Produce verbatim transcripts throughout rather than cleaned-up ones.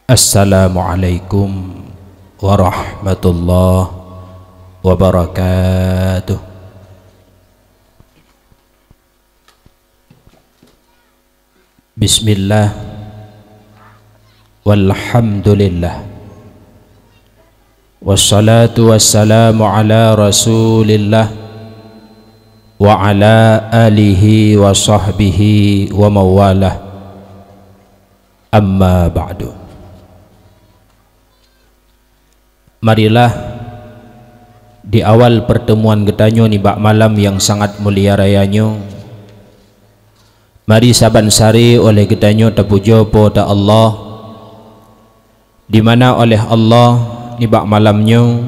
Assalamualaikum warahmatullahi wabarakatuh. Bismillah, walhamdulillah, wassalatu wassalamu ala Rasulillah wa ala alihi wa sahbihi wa mawalah. Amma ba'du. Marilah, di awal pertemuan geutanyoe nibak malam nyang sangat mulia raya nyoe, mari saban sari oleh geutanyoe tapujoe Po teu Allah, di mana oleh Allah nibak malam nyoe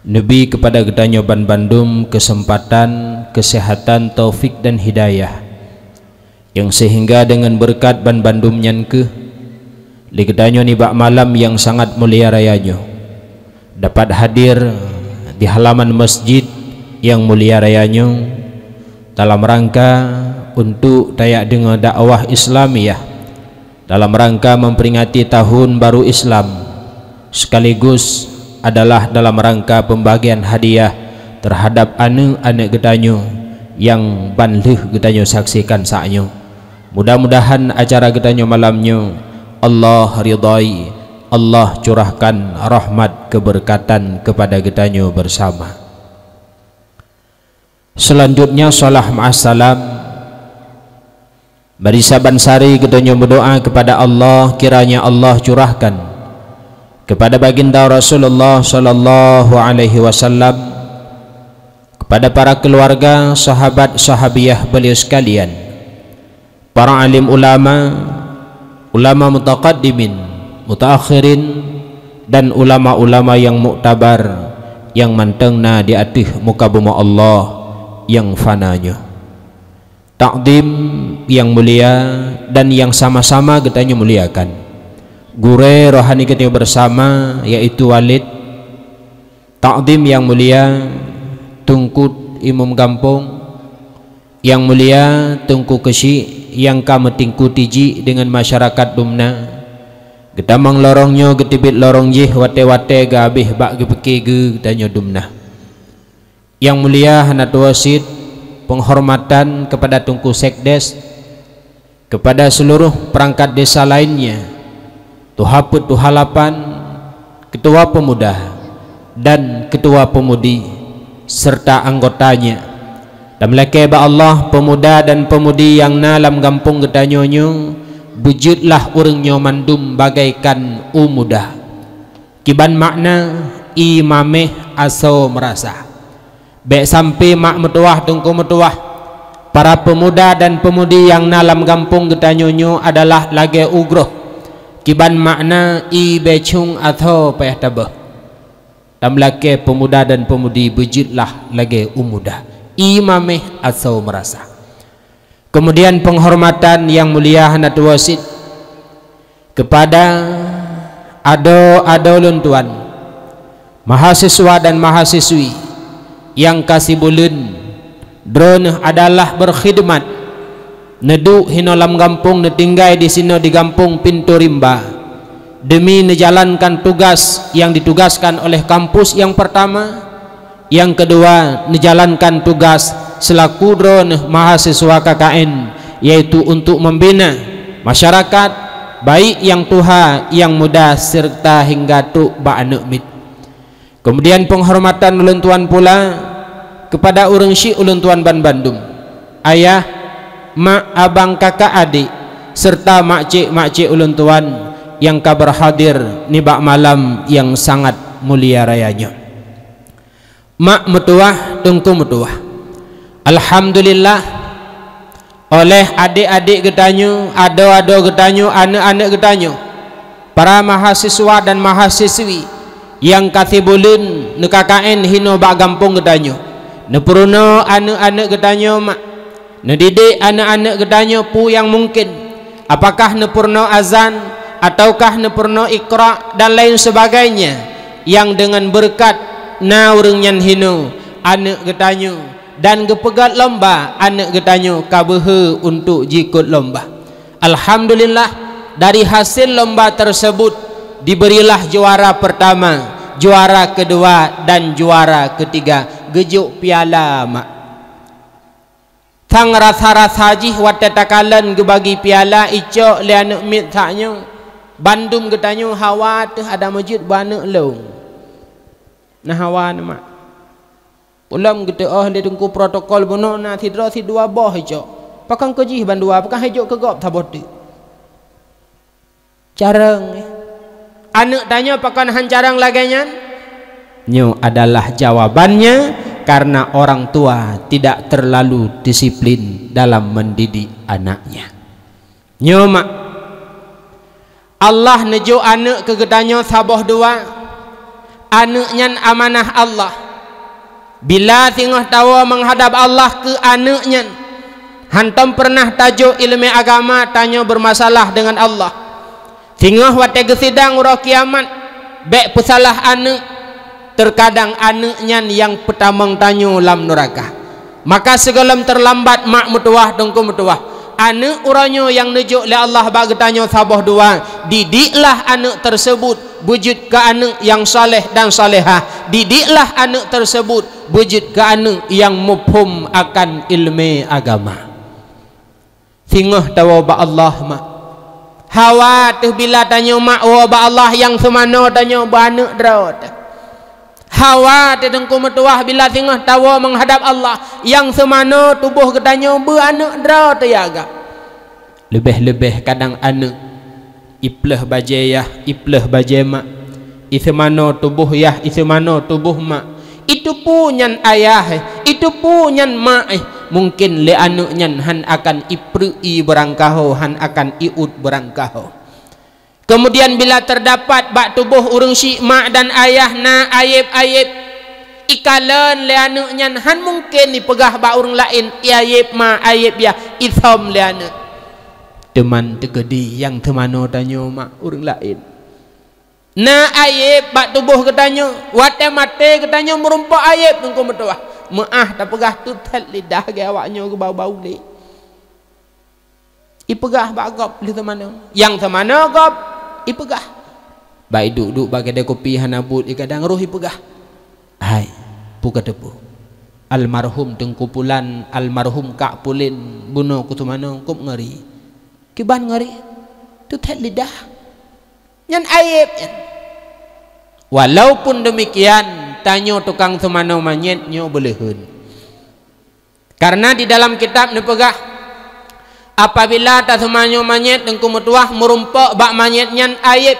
neubi keupada geutanyoe banbandum keuseumpatan, keuseuhatan, taufik dan hidayah, nyang seuhingga deungon beureukat banbandum nyan kheueh, lé geutanyoe nibak malam nyang sangat mulia raya nyoe, dapat hadir di halaman masjid nyang mulia raya nyoe, dalam rangka untuk tajak deungoe dakwah Islamiyah, dalam rangka memperingati tahun baru Islam, sekaligus adalah dalam rangka pembagian hadiah terhadap aneuëk-aneuëk geutanyoe nyang ban lheueh geutanyoe saksikan saat nyoe. Mudah-mudahan acara geutanyoe malam nyoe Allah ridhai, Allah curahkan rahmat keberkatan kepada geutanyoe bersama. Selanjutnya, salam ma'assalam. Mari saban sari geutanyoe meudoa kepada Allah, kiranya Allah curahkan kepada baginda Rasulullah sallallahu alaihi wasallam, kepada para keluarga, sahabat, sahabiah beliau sekalian, para alim ulama, ulama mutaqaddimin, mutaakhirin, dan ulama-ulama nyang muktabar nyang mantong na di ateueh muka bumoe Allah nyang fana nyoe. Takdim nyang mulia dan nyang sama-sama geutanyoe muliakan. Gurée rohani geutanyoe bersama, yaitu Walid. Takdim nyang mulia, Teungku Imum Gampông. Nyang mulia, Teungku Keuchik nyang ka meutingku tijik deungon masyarakat dumna. Geutamong lorong nyoe geuteubiet lorong jih watée-watée geuhabéh bak geupike geu geutanyoe dumna. Nyang mulia hana tuwoe cit, penghormatan kepada Teungku Sekdes, kepada seluruh perangkat desa lainnya, Tuha Peuet Tuha Lapan, Ketua Pemuda, dan Ketua Pemudi, serta anggotanya. Dan meulakée bak Allah, pemuda dan pemudi nyang na lam gampông geutanyoe nyoe, beujeuetlah ureuëng nyoe mandum bagaikan u muda. Kiban makna, ié maméh asoe meurasa. Bék sampai mak meutuwah teungku meutuwah, para pemuda dan pemudi nyang na lam gampông geutanyoe nyoe adalah lagée u groh. Kiban makna, ié bécung asoe payah taböh. Tameulakée pemuda dan pemudi beujeuetlah lagée u muda. Ié maméh asoe meurasa. Kemudian penghormatan nyang mulia hana tuwoe cit kepada adoe-adoe lôn tuan, mahasiswa dan mahasiswi nyang ka sibuleuen droeneuh adalah berkhidmat, neuduek hinoe lam gampông, neutinggai disinoe di gampông Pintoe Rimba, demi neujalankan tugas nyang ditugaskan oleh kampus nyang pertama, nyang keudua, neujalankan tugas seulaku droeneuh mahasiswa K K N, yaitu untuk membina masyarakat, baik nyang tuha, nyang muda, serta hingga trok bak aneuëk miet. Kemudian penghormatan ulôn tuan pula kepada ureuëng syik ulôn tuan banbandum, ayah, mak, abang, kakak, adik, serta makcik-makcik ulôn tuan nyang ka berhadir nibak malam nyang sangat mulia raya nyoe. Mak meutuwah, teungku meutuwah. Alhamdulillah, oleh adik-adik geutanyoe, adoe-adoe geutanyoe, aneuëk-aneuëk geutanyoe, para mahasiswa dan mahasiswi nyang ka sibuleuen neu-K K N hinoe bak gampông geutanyoe, neupeurunoe aneuëk-aneuëk geutanyoe, mak. Neudidik aneuëk-aneuëk geutanyoe peue nyang mungken, apakah neupeurunoe azan, ataukah neupeurunoe Iqra, dan lain sebagainya, nyang deungon beureukat na ureuëng nyan hinoe aneuëk geutanyoe, dan geupeugét lomba aneuëk geutanyoe ka beuhe untuk jikot lomba. Alhamdulillah, Dari hasil lomba tersebut, diberilah juara pertama, juara kedua, dan juara ketiga. Geujok piala, mak. Sang rasa-rasa jih watée takalon geubagi piala, icok lé aneuëk miet sak nyoe. Bandum geutanyoe hawa teuh adak meujeuet beuaneuëk lôn. Na hawa neuh, mak. Peulom geuteuôh lé teungku protokol bunoe na sidroe sidua boh icok. Pakon keu jih bandua, pakon han ijok keu gob saboh teuk. Carông, eh. Aneuëk tanyoe pakon han carông lagée nyan? Nyoe adalah jawabannya, karena orang tua tidak terlalu disiplin dalam mendidik anaknya. Nyoe mak, Allah neujok aneuëk keu geutanyoe saboh dua. Aneuëk nyan amanah Allah. Bila singoh tawoe meuhadab Allah keu aneuëk nyan, hántom peureunah tajok iéleumé agama, tanyoe beumasalah deungon Allah. Singoh watée geusidang uroe kiamat, bék peusalah aneuëk, teukadang aneuëk nyan nyang peutamong tanyoe lam nuraka. Maka sigohlom teulambat mak meutuwah, teungku meutuwah, aneuëk uroe nyoe nyang neujok lé Allah bak geutanyoe saboh dua, didiklah aneuëk tersebut beujeuet keu aneuëk nyang saleh dan salehah, didiklah aneuëk tersebut beujeuet keu aneuëk nyang muphom akan iéleumé agama. Singoh tawoe bak Allah, mak. Hawa teuh bila tanyoe mak woe bak Allah nyang seumanoe tanyoe beuaneuëk droe teuh. Hawa teuh teungku meutuwah bila singoh tawoe meuhadab Allah nyang seumanoe tuboh geutanyoe beuaneuëk droe teuh ya agam. Leubeh-leubeh kadang aneuëk ipleueh bajée yah, ipleueh bajée mak, iseumanoe tuboh yah, iseumanoe tuboh mak, iteupeue nyan ayah, eh, iteupeue nyan mak, eh, mungken lé aneuëk nyan hán akan ipreuk ié beurangkaho, hán akan iôt beurangkaho. Keumudian bila teudapat bak tuboh ureuëng syiek mak dan ayah na ayeb-ayeb, ikalon lé aneuëk nyan hán mungken ipeugah bak ureuëng laén, ié ayeb mak, ayeb yah, isöm lé aneuëk. Teuma teukeudi nyang teumanoe tanyoe mak ureuëng laén. Na ayeb bak tuboh geutanyoe, watée maté geutanyoe meurumpok ayeb teungku meutuwah. Meuáh tapeugah teutet lidah gét awaknyoe geubau-bau lé. Ipeugah bak gob lheueh seumanoe. Nyang seumanoe gob ipeugah. Bak iduek-duek bak keudée kupi hana buet, igadang roh ipeugah. Hai, peue ka teupeue? Almarhum Teungku Pulan, almarhum Kak Pulen, bunoe keu seumanoe kôb ngeri. Kiban ngeri, teutet lidah. Nyan ayeb nyan. Walaupun demikian, tanyoe tukang seumanoe manyét nyoe beuleuheun. Karena di dalam kitab neupeugah, apabila taseumanoe manyét teungku meutuwah meurumpok bak manyét nyan ayeb,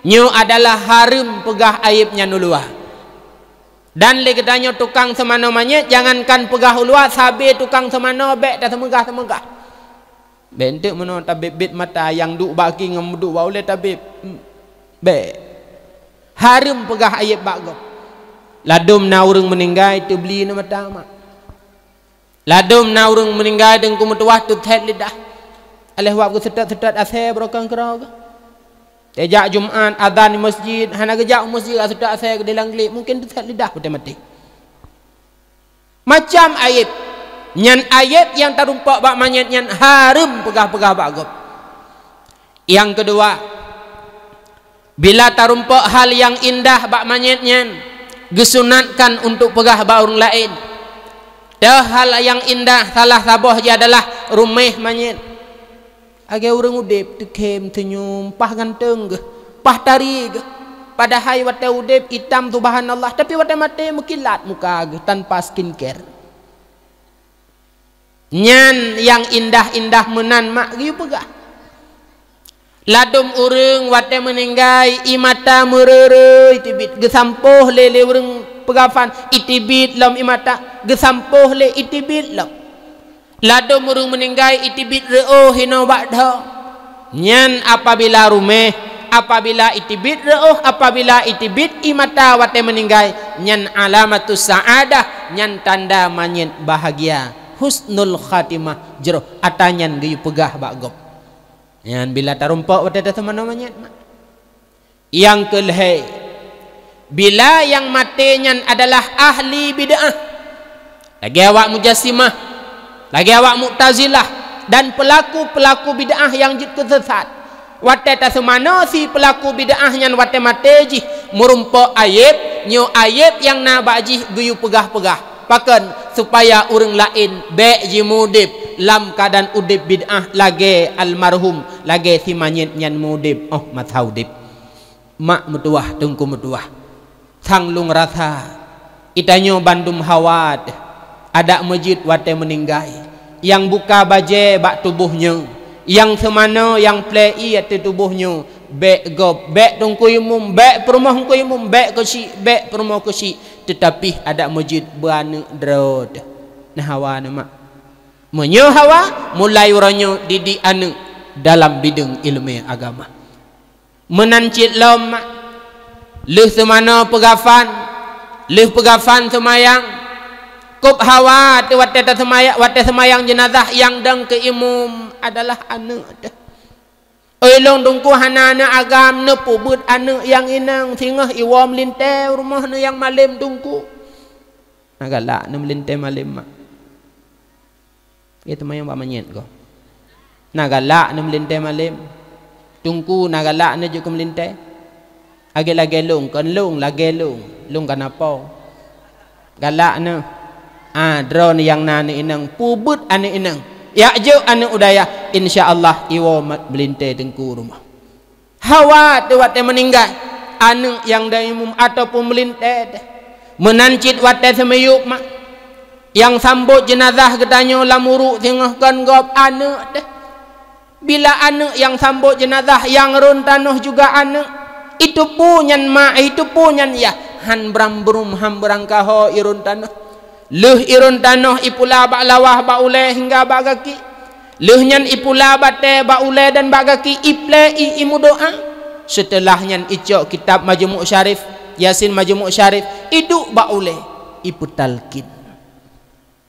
nyoe adalah hareuem peugah ayeb nyan u luwa. Dan lé geutanyoe tukang seumanoe manyét, jangankan peugah u luwa, sabe tukang seumanoe bék taseumeugah-seumeugah. Bék enteuk meunoe tabeb-beb mata nyang duek bak akhé ngon meuduek bak ulée tabeb. Bék. Hareuem peugah ayeb bak gob. Ladôm na ureuëng meuninggai teubli neu mata mak. Ladôm na ureuëng meuninggai teungku meutuwah teutet lidah. Aléh wab geuseutôt-seutôt asée barokon keudroe geuh. Teuh jak Jumat azan di meuseujid, hana geujak u meuseujid, ka seutôt asée geudeh lam gleb, mungken teutet lidah watée maté. Macam ayeb. Nyan ayeb nyang tarumpok bak manyét nyan hareuem peugah-peugah bak gob. Nyang keudua, bila tarumpok hal nyang indah bak manyét nyan, geusunatkan untuk peugah bak ureuëng laén. Teuh hal nyang indah salah saboh jih adalah ruméh manyét. Lagée ureuëng udeb teukhém seunyum, paih ganteng geuh, paih tari geuh. Padahai watée udeb itam subhanallah, tapi watée maté meukilat muka geuh tanpa skincare. Nyan nyang indah-indah meunan mak geuyue peugah. Ladôm ureuëng watée meuninggai, ié mata meureu-reu teubiet, geusampôh lé, lé ureuëng peugafan, ié teubiet lom ié mata, geusampôh lé, ié teubiet lom. Ladôm ureuëng meuninggai ié teubiet reuôh inoe bak dhoe. Nyan apabila ruméh, apabila ié teubiet reuôh, apabila ié teubiet ié mata watée meuninggai, nyan alamatus sa'adah, nyan tanda manyét bahagia, husnul khatimah, jroh atra nyan geuyue peugah bak gob. Nyan bila tarumpok watée taseumanoe manyét mak. Nyang keulhée, bila nyang maté nyan adalah ahli bid'ah, lagée awak Mujassimah, lagée awak Mu'tazilah, dan peulaku-peulaku bid'ah nyang jeuet keu sesat, Watée taseumanoe si peulaku bid'ah nyan watée maté jih meurumpok ayeb, nyoe ayeb nyang na bak jih geuyue peugah-peugah. Pakon? Supaya ureuëng laén bék jimeudeb lam keuadaan udeb bid'ah lagée almarhum, lagée si manyét nyan meudeb óh masa udeb. Mak meutuwah, teungku meutuwah, sang lôn rasa, geutanyoe bandum hawa teuh, adak meujeuet watée meuninggai, nyang buka bajée bak tuboh nyoe, nyang seumanoe, nyang plé ié ateueh tuboh nyoe, bék gob, bék teungku imum, bék peurumoh teungku imum, bék keuchik, bék peurumoh keuchik, teutapi adak meujeuet beuaneuëk droe teuh. Na hawa neuh mak. Meunyoe hawa, mulai uroe nyoe didik aneuëk dalam bideueng iéleumé agama. Meunan cit lom, lheueh seumanoe peugafan, lheueh peugafan seumayang, kôb hawa teuh watée taseumaya-, watée seumayang jeunazah nyang dong keu imum adalah aneuëk teuh. Oi lôn teungku, hana aneuëk agam, neupeubuet aneuëk nyang inong, singoh iwoe meulintée rumoh neuh nyang malem teungku. Na galak neuh meulintée malem mak. Geuteumanyong bak manyét goh. Na galak neuh meulintée malem. Teungku na galak neuh jeuet keu meulintée. Lagée-lagée lôn, kon lôn, lagée lôn, lôn kana po. Galak neuh. Ah, droeneuh nyang na aneuëk inong, peubuet aneuëk inong. Jak jok aneuëk u dayah, insya Allah iwoe ma-, meulintée teungku rumoh. Hawa teuh watée meuninggai, aneuëk nyang dong imum ataupun meulintée teuh. Meunan cit watée seumiyueb mak, nyang sambot jeunazah geutanyoe lam uruek singoh kon gob aneuëk teuh. Bila aneuëk nyang sambot jeunazah nyang rhon tanoh juga aneuëk, iteupeue nyan mak, iteupeue nyan yah, han bram brum, han beurangkaho irhon tanoh. Lheueh irhon tanoh ipula bak lawah, bak ulée hingga bak gaki. Lheueh nyan ipula batée bak ulée dan bak gaki, iplé ié, imeudoá. Seuteulah nyan icok kitab Majmu' Syarif, Yasin Majmu' Syarif, iduek bak ulée, ipeutalkin.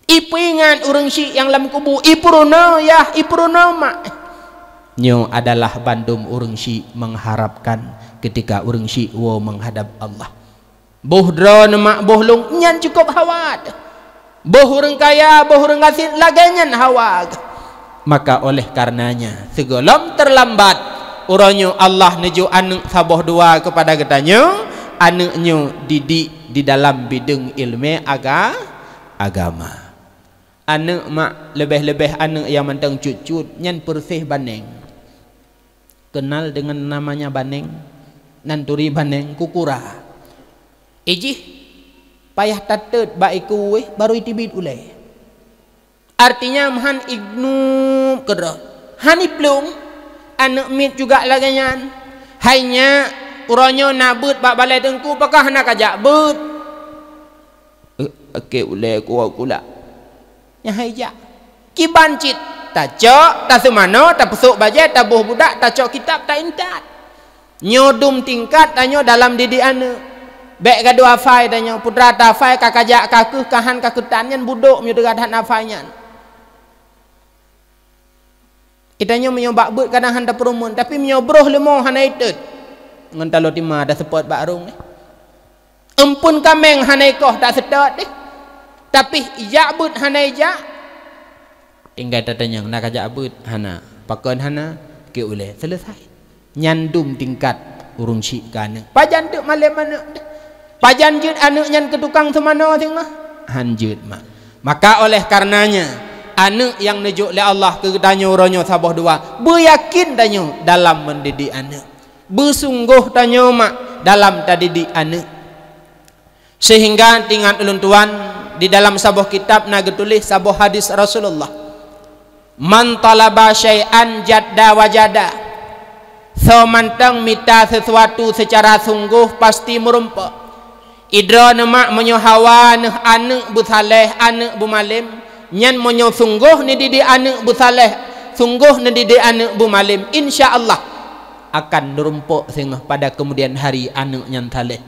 Ipeuingat ureuëng syik nyang lam kubu, ipeurunoe yah, ipeurunoe mak. Nyoe adalah bandum ureuëng syik mengharapkan ketika ureuëng syik woe menghadap Allah. Boh droeneuh mak, boh lôn, nyan cukôp hawa teuh. Boh ureuëng kaya, boh ureuëng gasien, lagée nyan hawa geuh. Maka oleh karenanya, sigohlom terlambat, uroe nyoe Allah neujok aneuëk saboh dua keupada geutanyoe, aneuëk nyoe didik di dalam bideueng iéleumé aga-, agama. Aneuëk mak, leubeh-leubeh aneuëk nyang mantong cut-cut, nyan peureuseh baneng. Kenal dengan namanya baneng? Nan turi baneng, kukura. Ijih payah tateut bak iku ueh, barô iteubiet ulée. Artinya, meuhan ignu keudroe. Han iplueng, aneuëk miet juga lagée nyan. Hai nyak, uroe nyoe na beuet bak balée teungku, pakon hana kajak beuet? Eh, oke, ulée kuwoe kulak. Nyan hai jak. Kiban cit, tacok, taseumanoe, tapeusok bajée, taboh budak, tacok kitab, taintat. Nyoe dum tingkat tanyoe dalam didik aneuëk. Bék gadoh hafai tanyoe, putra tahafai ka kajak ka keuh, ka han ka keutan, nyan budok meunyoe teuga that hafai nyan. Geutanyoe meunyoe bak beuet kadang han tapeurumeun, tapi meunyoe broh leumo hana itot, ngon taloe tima taseupôt bak rhueng deh. Eumpun kaméng hana ikoh taseutôt deh. Tapi jak beuet hana ijak. Tinggai tatanyong, na kajak beuet? Hana. Pakon hana? Keu ulée. Selesai. Nyan dum tingkat ureuëng syik keu aneuëk. Pajan teuk malem aneuëk deh? Pajan jeuet aneuëk nyan keu tukang seumanoe singoh? Han jeuet mak. Maka oleh karenanya, aneuëk nyang neujok lé Allah keu geutanyoe uroe nyoe saboh dua, beuyakin tanyoe dalam mendidik aneuëk. Beusunggoh tanyoe mak dalam tadidik aneuëk. Seuhingga teuingat ulôn tuan, di dalam saboh kitab na geutuléh saboh hadis Rasulullah, "Man talaba syai'an jadda wajada." Soe mantong mita sesuatu seucara sunggoh, pasti meurumpok. Idroeneuh mak meunyoe hawa neuh aneuëk beusaléh, aneuëk beumalem, nyan meunyoe sunggoh neudidik aneuëk beusaléh, sunggoh neudidik aneuëk beumalem, insya Allah akan neurumpok singoh pada kemudian hari aneuëk nyan saléh.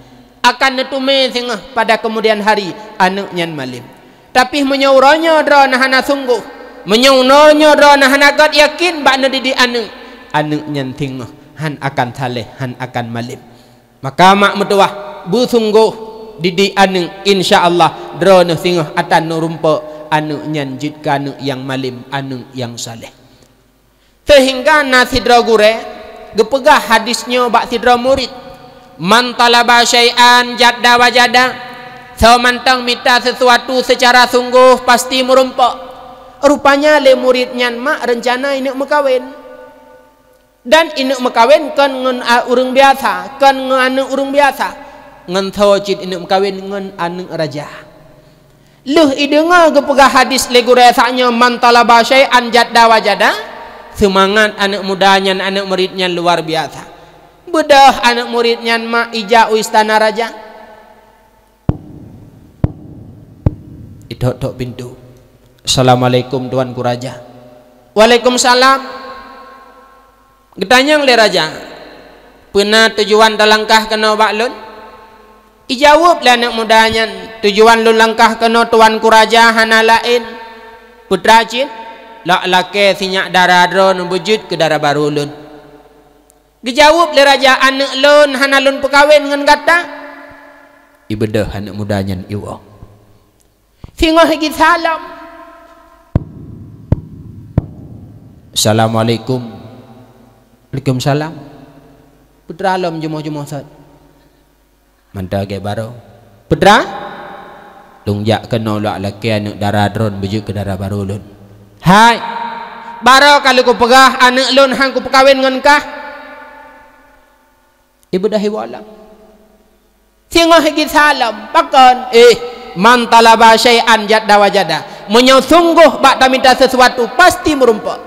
Akan neuteumé singoh pada kemudian hari aneuëk nyan malem. Tapi meunyoe uroe nyoe droeneuh hana sunggoh, meunyoe uroe nyoe droeneuh hana göt yakin bak neudidik aneuëk, aneuëk nyan singoh han akan saléh, han akan malem. Maka mak meutuwah, beusunggoh didik aneuëk, insya Allah droeneuh singoh atan neurumpok aneuëk nyan jeuet keu aneuëk nyang malem, aneuëk nyang saléh. Seuhingga na sidroe gurée, Geupeugah hadis nyoe bak sidroe murit, "Man talaba syai'an jadda wajada." Soe mantong mita sesuatu seucara sunggoh pasti meurumpok. Rupanya lé murit nyan mak reuncana ineuk meukawen. Dan ineuk meukawen kon ngon a-, ureuëng biasa, kon ngon aneuk ureuëng biasa. Ngon soe cit ineuk meukawen? Ngon aneuk raja. Lheueh ideungoe geupeugah hadis lé gurée sak nyoe, "Man talaba syai'an jadda wajada," seumangat aneuk muda nyan, aneuk murit nyan luar biasa. Beudôh aneuk murit nyan mak ijak u istana raja. Itok-tok pintoe. "Assalamualaikum, Tuanku Raja." "Waalaikumsalam." Geutanyong lé raja, "Peue na tujuan talangkah keunoe bak lôn?" Ijaweueb lé aneuk muda nyan, "Tujuan lôn langkah keunoe, Tuanku Raja, hana laén, peue teuma cit, lôn lakée sinyak dara droeneuh beujeuet keu dara barô lôn." Geujaweueb lé raja, "Aneuk lôn hana lôn peukawen ngon gata." Ibeudôh aneuk muda nyan iwoe. Singoh jih salam. "Assalamualaikum." "Waalaikumsalam." "Peue teuma lom jumoh-jumoh sot?" "Mantong lagée barô." "Peue teuma?" "Lôn jak keunoe lôn lakée aneuk dara droeneuh beujeuet keu dara barô lôn." "Hai, barô ka lheueh kupeugah aneuk lôn han kupeukawen ngon kah." Ibeudôh iwoe lom. Singoh jih salam, "Pakon?" "Eh, man talaba syai'an jadda wajada." Meunyoe sunggoh bak tamita sesuatu, pasti meurumpok.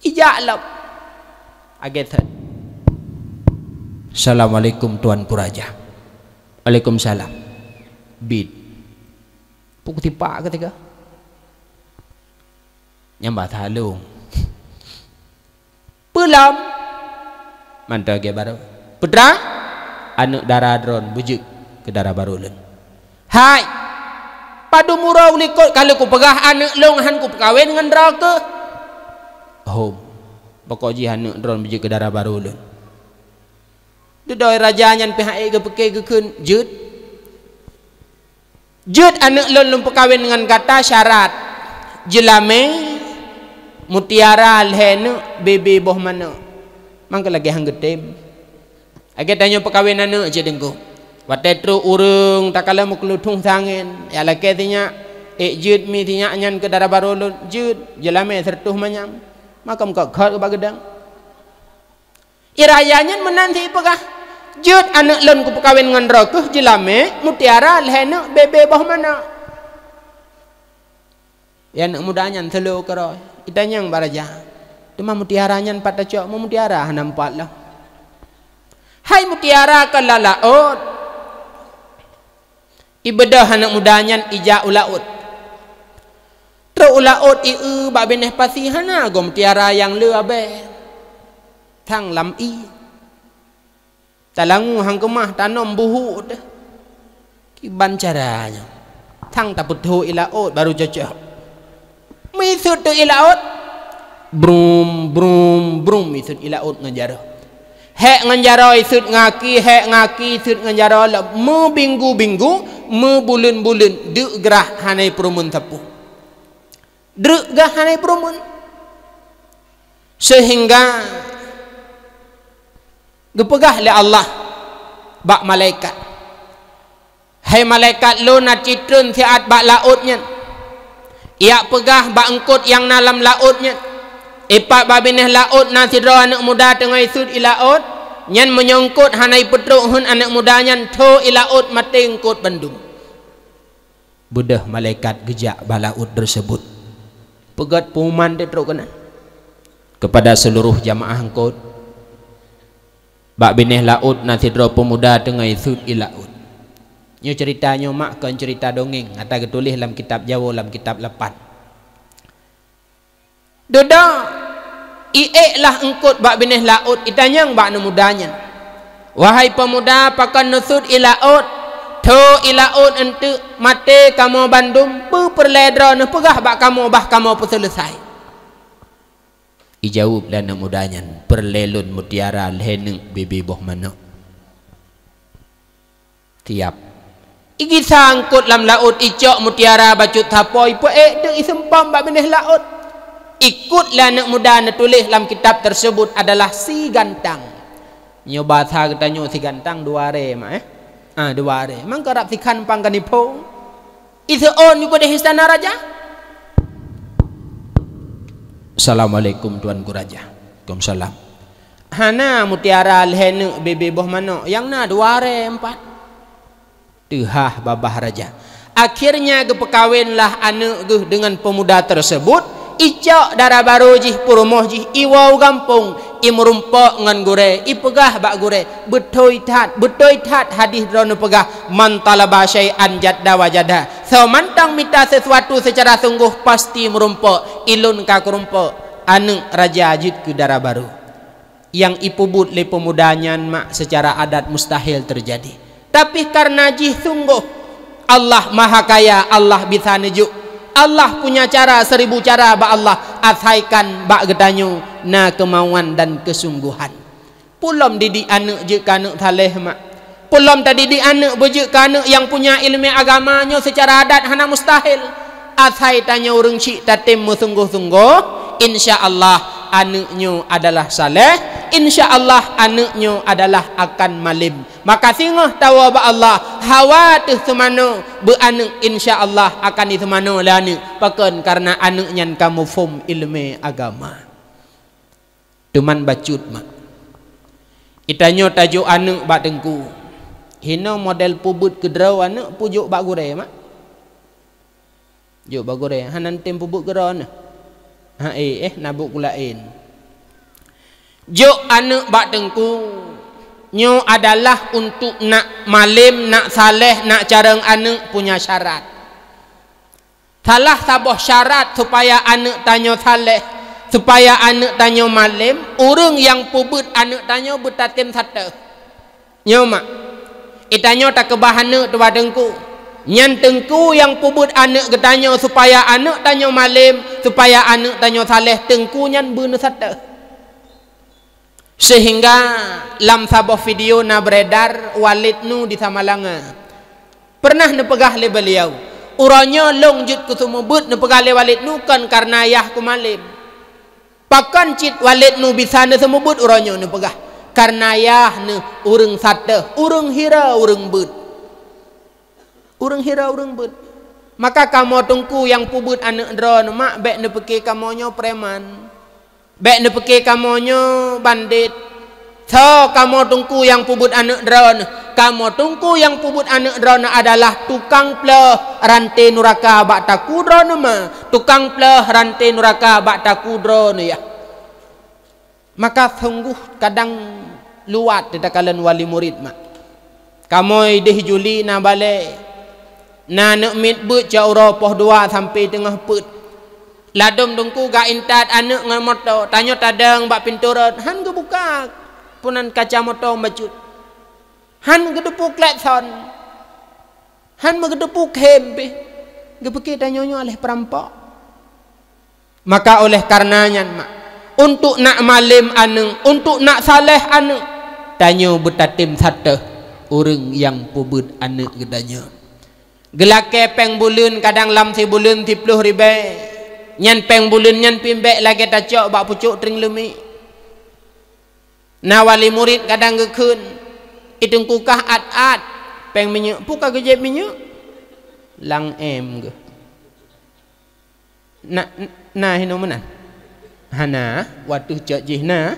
Ijak lom. Agét that. "Assalamualaikum, Tuanku Raja." "Waalaikumsalam." "Bit. Peue kutipak keutiko?" "Nyang ba salông." "Peue lom?" "Mantong lagée barô." "Peue teuma?" "Aneuk dara droeneuh beujeuet keu dara barô lôn." "Hai, padum uroe likot ka lheueh kupeugah aneuk lôn han kupeukawen ngon droe keuh." "Hom, pokok jih aneuk droeneuh beujeuet keu dara barô lôn." Dudoe raja nyan pih han ék geupike geukheun, "Jeuet. Jeuet aneuk lôn lôn peukawen ngon gata, syarat jeulamé mutiara lhée neuk, bebe boh manok." Mangka lagée han geutem. Lagée tanyoe peukawen aneuk cit Teungku. Watée trok ureuëng takalon meukeuluthong sangén, jak lakée sinyak, "Ék jeuet mi sinyak nyan keu dara barô lôn?" "Jeuet, jeulamé sireutôh manyam." Maka meukhot-khot bak geudong. Raja nyan meunan cit ipeugah, "Jeuet aneuk lôn kupeukawen ngon droe keuh, jeulamé mutiara lhée neuk, bebe boh manok." Ya aneuk muda nyan teulô keudroe, itanyong bak raja, "Teuma mutiara nyan pat tacok, meu mutiara hana meupat lom?" "Hai, mutiara kon lam laôt." Ibeudôh aneuk muda nyan ijak u laôt. Trok u laôt ieu bak binéh pasi, hana goe mutiara nyang le abée. Thang lam ié. Talangue han keumah, tanom buhuk teuh. Kiban cara nyoe? Thang tapeutho ié laôt baru cocok. Meuisut teuk ié laôt, brum, brum, brum, isut ié laôt ngon jaroe. Hék ngon jaroe isut ngon aki, hék ngon aki isut ngon jaroe, lom meubinggu-binggu, meubuleuen-buleuen, deuk grah hana peurumeuen sapeue. Deuk grah hana peurumeuen. Seuhingga geupeugah lé Allah bak malaikat, "Hai malaikat lôn, na cit treun siat bak laôt nyan. Jak peugah bak eungkôt nyang na lam laôt nyan, 'Ipat bak binéh laôt na sidroe aneuk muda teungoh isut ié laôt.' Nyan meunyoe eungkôt hana jipeutrok hon aneuk muda nyan, tho ié laôt maté eungkôt bandum." Beudôh malaikat geujak bak laôt teuseubot. Peugét peumuman teuh trok keunan keupada seuluroh jamaah eungkôt. Bak binéh laôt na sidroe peumuda teungoh isut ié laôt. Nyoe ceurita nyoe mak kon ceurita dongeng, ata geutuléh lam kitab Jawoe, lam kitab lapan. Dudoe, iék lah eungkôt bak binéh laôt, itanyong bak aneuk muda nyan, "Wahai peumuda, pakon neusut ié laôt? Tho ié laôt eunteuk, maté kamoe bandum, peue peureulée droeneuh peugah bak kamoe, bah kamoe peuseuleusai." Ijaweueb lé aneuk muda nyan, "Peureulée lôn mutiara lhée neuk, bebe boh manok." Tiab. Igisa eungkôt lam laôt, icok mutiara bacut sapo, ipeuék deuk, iseumpom bak binéh laôt. Ikut lé aneuk muda neutuléh lam kitab tersebut adalah si gantang. Nyoe basa geutanyoe si gantang dua re mak, eh? Ah, dua re. Mangka rab sikhan pang kanipo. Iseuôn nyoe deh istana raja. Assalamualaikum Tuanku Raja. Waalaikumsalam. Hana mutiara lhèe neuk bebe boh manok, nyang na dua re empat. Teuhah babah raja. Akhirnya geupeukawenlah aneuk geuh dengan pemuda tersebut, icok dara barô jih, peurumoh jih, iwoe u gampông, imeurumpok ngon gurèe, ipeugah bak gurèe, "Beutôi that, beutôi that hadih droeneuh peugah, 'Man talaba syai'an jadda wajada.' Soe mantong mita sesuatu secara sungguh pasti meurumpok, ilôn ka kurumpok." Aneuk raja jeuet keu dara barô. Nyang ipeubuet lé peumuda nyan mak seucara adat mustahil teujadi. Tapi kareuna jih sunggoh, Allah Mahakaya, Allah bisa neujok. Allah punya cara seribu cara bak Allah, asaikan bak geutanyoe na keumauan dan keusunggohan. Peulom didik aneuk jeuet keu aneuk saleh mak. Peulom tadidik aneuk beujeuet keu aneuk nyang punya ileumé agama nyoe seucara adat hana mustahil. Asai tanyoe ureuëng chik tatem meusunggoh-sunggoh, insya Allah aneuk nyoe adalah saleh, insya Allah aneuk nyoe adalah akan malem. Maka singoh tawoe bak Allah, hawa teuh seumanoe beu aneuk, insya Allah akan diseumanoe lé aneuk. Pakon? Kareuna aneuk nyan ka muphom ileumé agama. Teuman bacut mak. Itanyoe tajok aneuk bak teungku. Hinoe model peubuet keudroe aneuk pujok bak gurée mak. Jok bak gurée, hana tem peubuet keudroe aneuk. Ha eh, eh na buet kulaén. Jok aneuk bak teungku. Nyoe adalah untuk nak malem, nak saleh, nak carong aneuk punya syarat. Salah saboh syarat supaya aneuk tanyoe saleh, supaya aneuk tanyoe malem, ureuëng nyang peubuet aneuk tanyoe beutatem sateue. Nyoe mak, itanyoe takeubah aneuk teuba teungku. Nyan teungku nyang peubuet aneuk geutanyoe supaya aneuk tanyoe malem, supaya aneuk tanyoe saleh, teungku nyan beuneusateue. Sehingga lam saboh video na beredar Walid Nu di Samalanga. Pernah neupeugah lé beliau, "Uroe nyoe lôn jeuet keu seumeubeuet," neupeugah lé Walid Nu, "kon kareuna yah kumalem." Pakon cit Walid Nu bisa neuseumeubeuet uroe nyoe neupeugah, "Kareuna yah neuh ureuëng sateue, ureuëng hira, ureuëng beuet." Ureuëng hira ureuëng beuet. Maka kamoe teungku nyang peubuet aneuk droeneuh mak, bék neupike kamoe nyoe preman. Bék neupike kamoe nyoe bandit. Tho kamoe teungku nyang peubuet aneuk droeneuh. Kamoe teungku nyang peubuet aneuk droeneuh adalah tukang pleuh ranté nuraka bak takue droeneuh ma. Tukang pleuh ranté nuraka bak takue droeneuh yah. Maka sunggoh kadang luwat teuh takalon wali murit mak. Kamoe ideh Juli na balée, na aneuk miet beuet cot uroe poh dua sampoe teungoh peuet. Ladom teungku gak intat aneuk ngon moto, tanyoe tadong bak pintoe rot, han geubuka punan kaca moto bacut. Han geuteupeue klakson. Han meugeuteupeue khem pih, geupike tanyoe nyoe aléh peurampok. Maka oleh karena nyan mak, untuk nak malem aneuk, untuk nak saleh aneuk, tanyoe beutatem sateue ureuëng nyang peubuet aneuk geutanyoe. Geulakée péng buleuen kadang lam sibuleuen siploh ribée, nyan péng buleuen nyan pih bék lagée tacok bak pucok trieng leumiek. Na wali murit kadang geukheun, "I teungku kah at-at péng minyeuk, peue ka geujép minyeuk?" Lam M geuh. Na, na hinoe meunan? Hana, wateuh cot jih na.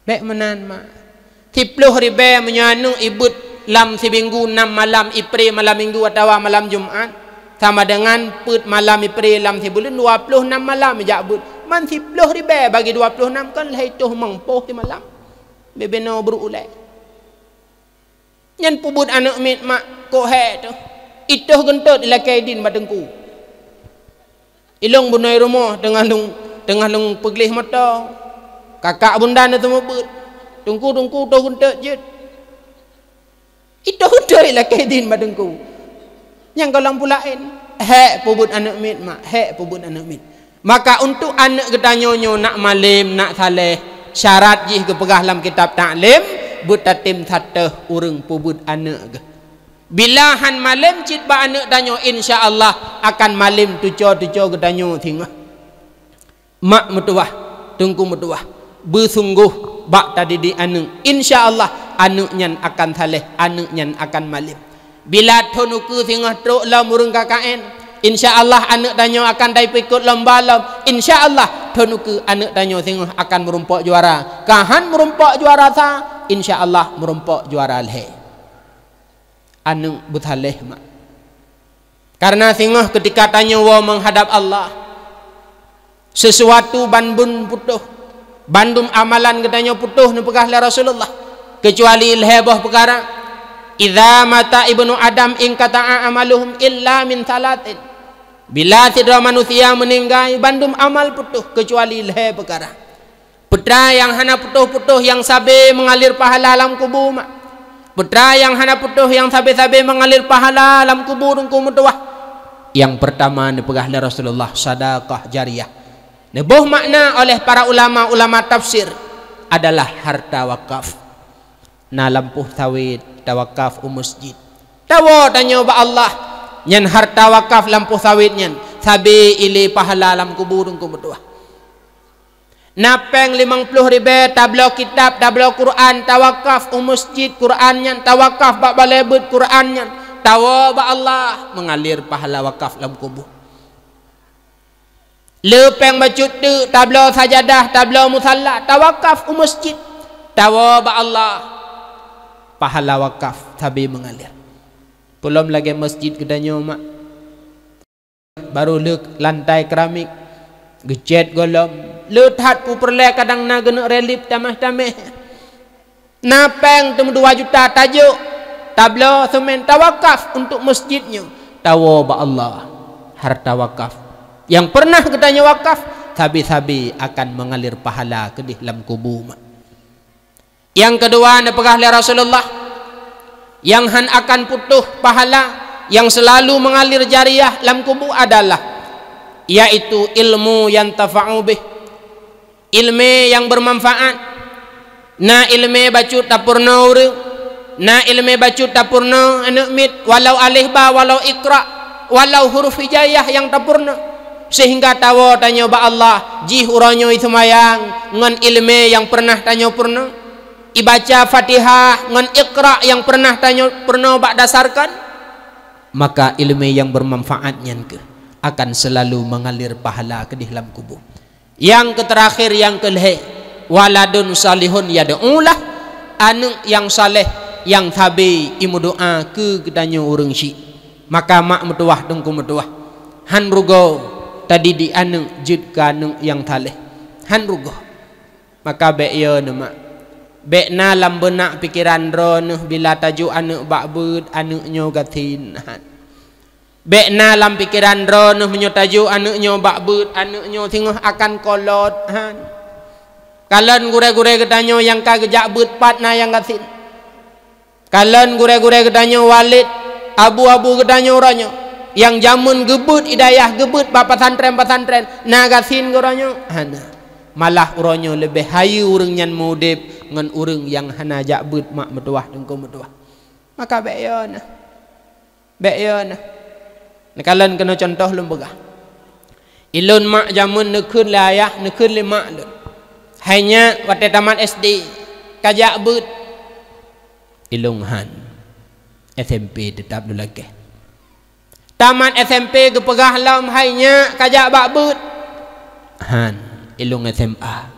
Bék meunan mak. Siploh ribée meunyoe aneuk ibeuet lam siminggu nam malam, ipré malam minggu atawa malam Jumat, sama dengan peuet malam ipré lam sibuleuen, dua ploh nam malam ijak beuet. Man siploh ribée bagi dua ploh nam kan lhée toh meupoh simalam. Bibinoe brok ulée. Nyan peubuet aneuk miet mak kok hék teuh. Itoh geuntot ilakée idin bak teungku. Ilong bunoe rumoh teungoh lôn, teungoh lôn peugleh moto. Kakak bunda na teumeubeut. Teungku, teungku, toh geuntot jeuet. Itoh geuntot ilakée idin bak teungku. Nyang gohlom peue laén. Hék peubuet aneuk miet mak, hék peubuet aneuk miet. Maka untuk aneuk geutanyoe nyoe nak malem, nak saleh, syarat jih geupeugah lam kitab taklim, beutatem sateue ureuëng peubuet aneuk geuh. Bila han malem cit bak aneuk tanyoe, insya Allah akan malem tuco-tuco geutanyoe singoh. Mak meutuwah, teungku meutuwah, beusunggoh bak tadidik aneuk. Insya Allah, aneuk nyan akan saleh, aneuk nyan akan malem. Bila thon ukeue singoh trok lom ureuëng K K N, insya Allah aneuk tanyoe akan tapeukot lomba lom. Insya Allah, thon ukeue aneuk tanyoe singoh akan meurumpok juara. Ka han meurumpok juara sa, insya Allah meurumpok juara lhée. Aneuk beusaleh mak. Karena singoh keutika tanyoe woe meuhadab Allah, sesuatu bandum putôh, bandum amalan geutanyoe putôh neupeugah lé Rasulullah, keucuali lhée boh peukara. "Idza mata ibnu Adam inqata'a amaluhum illa min thalatsin." Bila sidroe manusia meuninggai, bandum amal putôh keucuali lhée peukara. Peue treuk nyang hana putôh-putôh nyang sabe meungalir pahala lam kubu mak? Peue treuk nyang hana putôh nyang sabe-sabe meungalir pahala lam kubu teungku meutuwah? Nyang peurtama neupeugah lé Rasulullah, sadaqah jariyah. Neuboh makna oleh para ulama-ulama tafsir adalah harta wakaf. Na lampôh sawét tawakaf u masjid. Tawoe tanyoe bak Allah, nyan harta wakaf lampôh sawét nyan sabe ilée pahala lam kubu teungku meutuwah. Na péng limong ploh ribée tabloe kitab, tabloe Quran, tawakaf u masjid Quran nyan, tawakaf bak balée beuet Quran nyan, tawoe bak Allah meungalir pahala wakaf lam kubu. Le péng bacut teuk tabloe sajadah, tabloe musalla, tawakaf u masjid, tawoe bak Allah, pahala wakaf sabe meungalir. Peulom lagée masjid geutanyoe mak. Barô lheueh lantai keramik, geucét gohlom, le that peue peureulée kadang na geuneuk relief tamah-tamah. Na péng teuma dua juta tajok, tabloe seumén tawakaf untuk masjid nyoe, tawoe bak Allah, harta wakaf nyang pernah geutanyoe wakaf sabe-sabe akan meungalir pahala keudeh lam kubu mak. Nyang keudua neupeugah lé Rasulullah, nyang han akan putôh pahala, nyang seulalu meungalir jariyah lam kubu adalah, yaitu ilmu nyang tafa'u bih, ilmé nyang beumanfaat. Na ilmé bacut tapeurunoe ureuëng, na ilmé bacut tapeurunoe aneuk miet, walau alif ba, walau iqra, walau huruf hijaiyah nyang tapeurunoe, sehingga tawoe tanyoe bak Allah jih uroe nyoe seumayang ngon ilmé nyang pernah tanyoe peurunoe, ibaca Fatihah ngon iqra nyang pernah tanyoe peurunoe bak dasarkan, maka ilmé nyang beumanfaat nyan keuh akan seulalu meungalir pahala keudeh lam kubu. Nyang keuteurakhier, nyang keulhée, waladun salihun yad'ulah, aneuk nyang saleh nyang sabe imeudoá keu geutanyoe ureuëng syik. Maka mak meutuwah, teungku meutuwah, han rugoe tadidik aneuk jeuet keu aneuk nyang saleh. Han rugoe. Maka bék yo neuh mak. Bék na lam beunak pikeran droeneuh bila tajok aneuk bak beuet, aneuk nyoe gasien, han. Bék na lam pikeran droeneuh meunyoe tajok aneuk nyoe bak beuet, aneuk nyoe singoh akan kolot, han. Kalon gurée-gurée geutanyoe nyang ka geujak beuet pat na nyang gasien. Kalon gurée-gurée geutanyoe walét, abu-abu geutanyoe uroe nyoe, nyang jameun geubeuet i dayah, geubeuet bak pesantren-pesantren, na gasien geuroe nyoe? Hana. Malah uroe nyoe leubeh hayeue ureuëng nyan meu-udeb ngon ureuëng nyang hana jak beuet mak meutuwah, teungku meutuwah. Maka bék yo neuh. Bék yo neuh. Neukalon keunoe cuntoh lôn peugah. Ilôn mak jameun neukheun lé ayah, neukheun lé mak lôn. Hai nyak, watée tamat S D, ka jak beuet. Ilôn han. S M P teutap lôn lakée. Tamat S M P geupeugah lom, hai nyak, ka jak bak beuet. Han, ilôn S M A.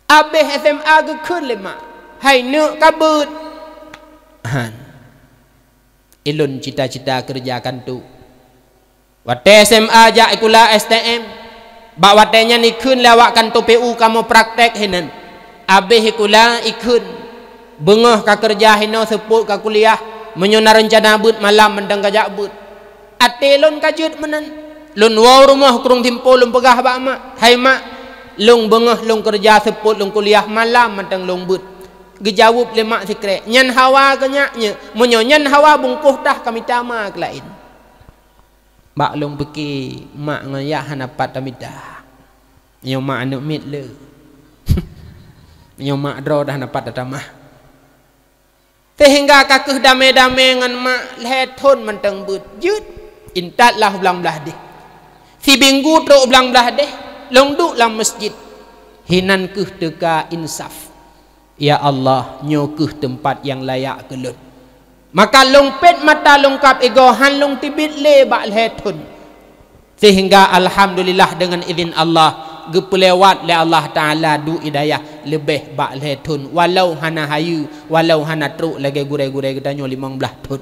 Abéh S M A geukheun lé mak, hai neuk ka beuet. Han. Ilôn cita-cita keureuja kantô. Watée S M A jak sikula S T M, bak watée nyan ikheun lé awak kantô P U kamoe praktek hinan. Abéh sikula ikheun, beungoh ka keureuja hinoe seupôt ka kuliah, meunyoe na reuncana beuet malam mantong ka jak beuet. Até lôn ka jeuet meunan. Lôn woe u rumoh krueng Timpo lôn peugah bak mak, "Hai mak, lôn beungoh lôn keureuja seupôt lôn kuliah malam mantong lôn beuet." Geujaweueb lé mak sikrek, "Nyan hawa keu nyak nyoe, meunyoe nyan hawa bungkôh tah ka mita ma keu laén." Bak lôn pike, mak ngon yah hana pat tamita. Nyoe mak aneuk miet le. Nyoe mak droe dah hana pat tatamah. Sehingga ka kheueh damé-damé ngon mak lhée thon mantong beuet jeuet, intat lah u blang blaih deh. Tibinggu trok blang blaih deh, lôn duek lam masjid. Hinan kheueh teuka insaf. Ya Allah, nyoe kheueh teumpat nyang layak keu lôn. Maka lôn pet mata lôn kab igoe, han lôn teubiet lé bak lhèe thon. Sehingga alhamdulillah, deungon idhin Allah, geupeulewat lé Allah Taala duek hidayah leubeh bak lhèe thon, walau hana hayeue, walau hana trok lagèe gurèe-gurèe geutanyoe limong blaih thon.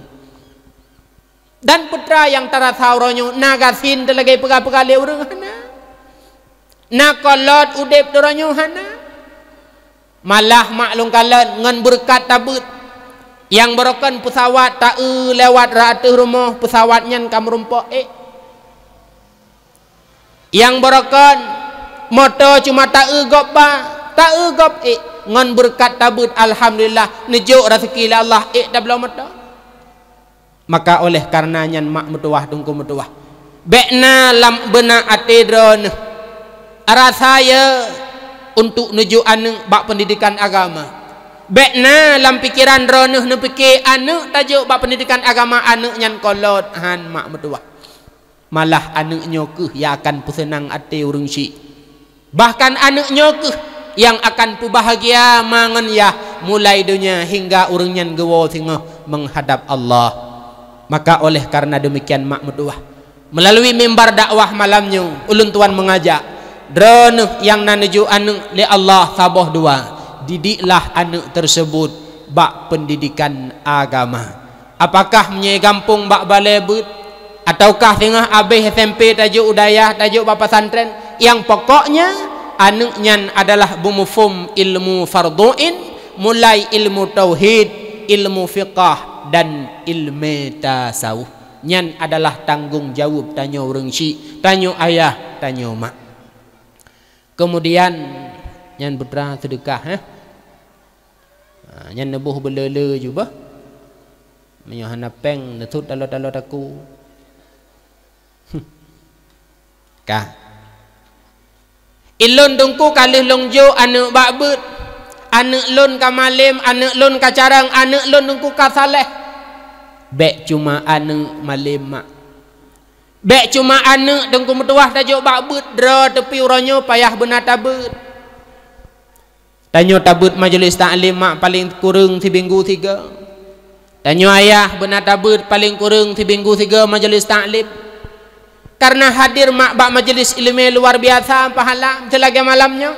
Dan peue teuma nyang tarasa uroe nyoe, na gasien teulagèe peugah-peugah lé ureueng, hana. Na kolot udép droeneuh, hana. Malah mak lôn kalon ngon beureukat tabeuet. Nyang baroekon peusawat taeu lewat rot ateueh rumoh, peusawat nyan ka meurumpok ék. Nyang baroekon moto cuma taeu gob ba, taeu gob ék. Ngon beureukat tabeuet, alhamdulillah, neujok raseuki lé Allah, ék tabloe moto. Maka oleh karena nyan mak meutuwah, teungku meutuwah, bèk na lam beuna até droeneuh rasa ye untuk neujok aneuk bak peundidikan agama. Bèk na lam pikeran droeneuh neupike aneuk tajok bak peundidikan agama, aneuk nyan kolot, han, mak meutuwah. Malah aneuk nyoe kheueh nyang akan peuseunang até ureueng syik. Bahkan aneuk nyoe kheueh nyang akan peubahgia ma ngon yah mulai donya hingga ureueng nyan geuwoe singoh meuhadab Allah. Maka oleh karena demikian, mak meutuwah, meulalu mimbar dakwah malam nyoe, ulôn tuan meungajak droeneuh nyang na neujok aneuk lé Allah saboh dua, didiklah aneuk tersebut bak peundidikan agama. Apakah meunyoe gampông bak balèe beuet, ataukah singoh abéh S M P tajok u dayah, tajok bak pesantren, nyang pokoknya aneuk nyan adalah beumuphom ilmu fardhu ain, mulai ilmu tauhid, ilmu fiqah, dan ilmu tasawuf. Nyan adalah tanggong jaweueb tanyoe ureueng syik, tanyoe ayah, tanyoe mak. Kemudian, nyan peue teuma seudeukah, eh? Ha, nyan neuboh beuleu-leu jubah. Meunyoe hana pèng, neusut taloe-taloe takue. Ka. Ilôn teungku ka lheueh lôn jok aneuk bak beuet. Aneuk lôn ka malem, aneuk lôn ka carông, aneuk lôn teungku ka saleh. Bèk cuma aneuk malem mak. Bèk cuma aneuk teungku meutuwah tajok bak beuet, droe teupeu uroe nyoe payah beuna tabeuet. Tanyoe tabeuet majelis taklim mak paleng kureueng siminggu sigoe. Tanyoe ayah beuna tabeuet paleng kureueng siminggu sigoe majelis taklim. Karena hadir mak bak majelis ileumèe luar biasa pahala, seulagèe malam nyoe.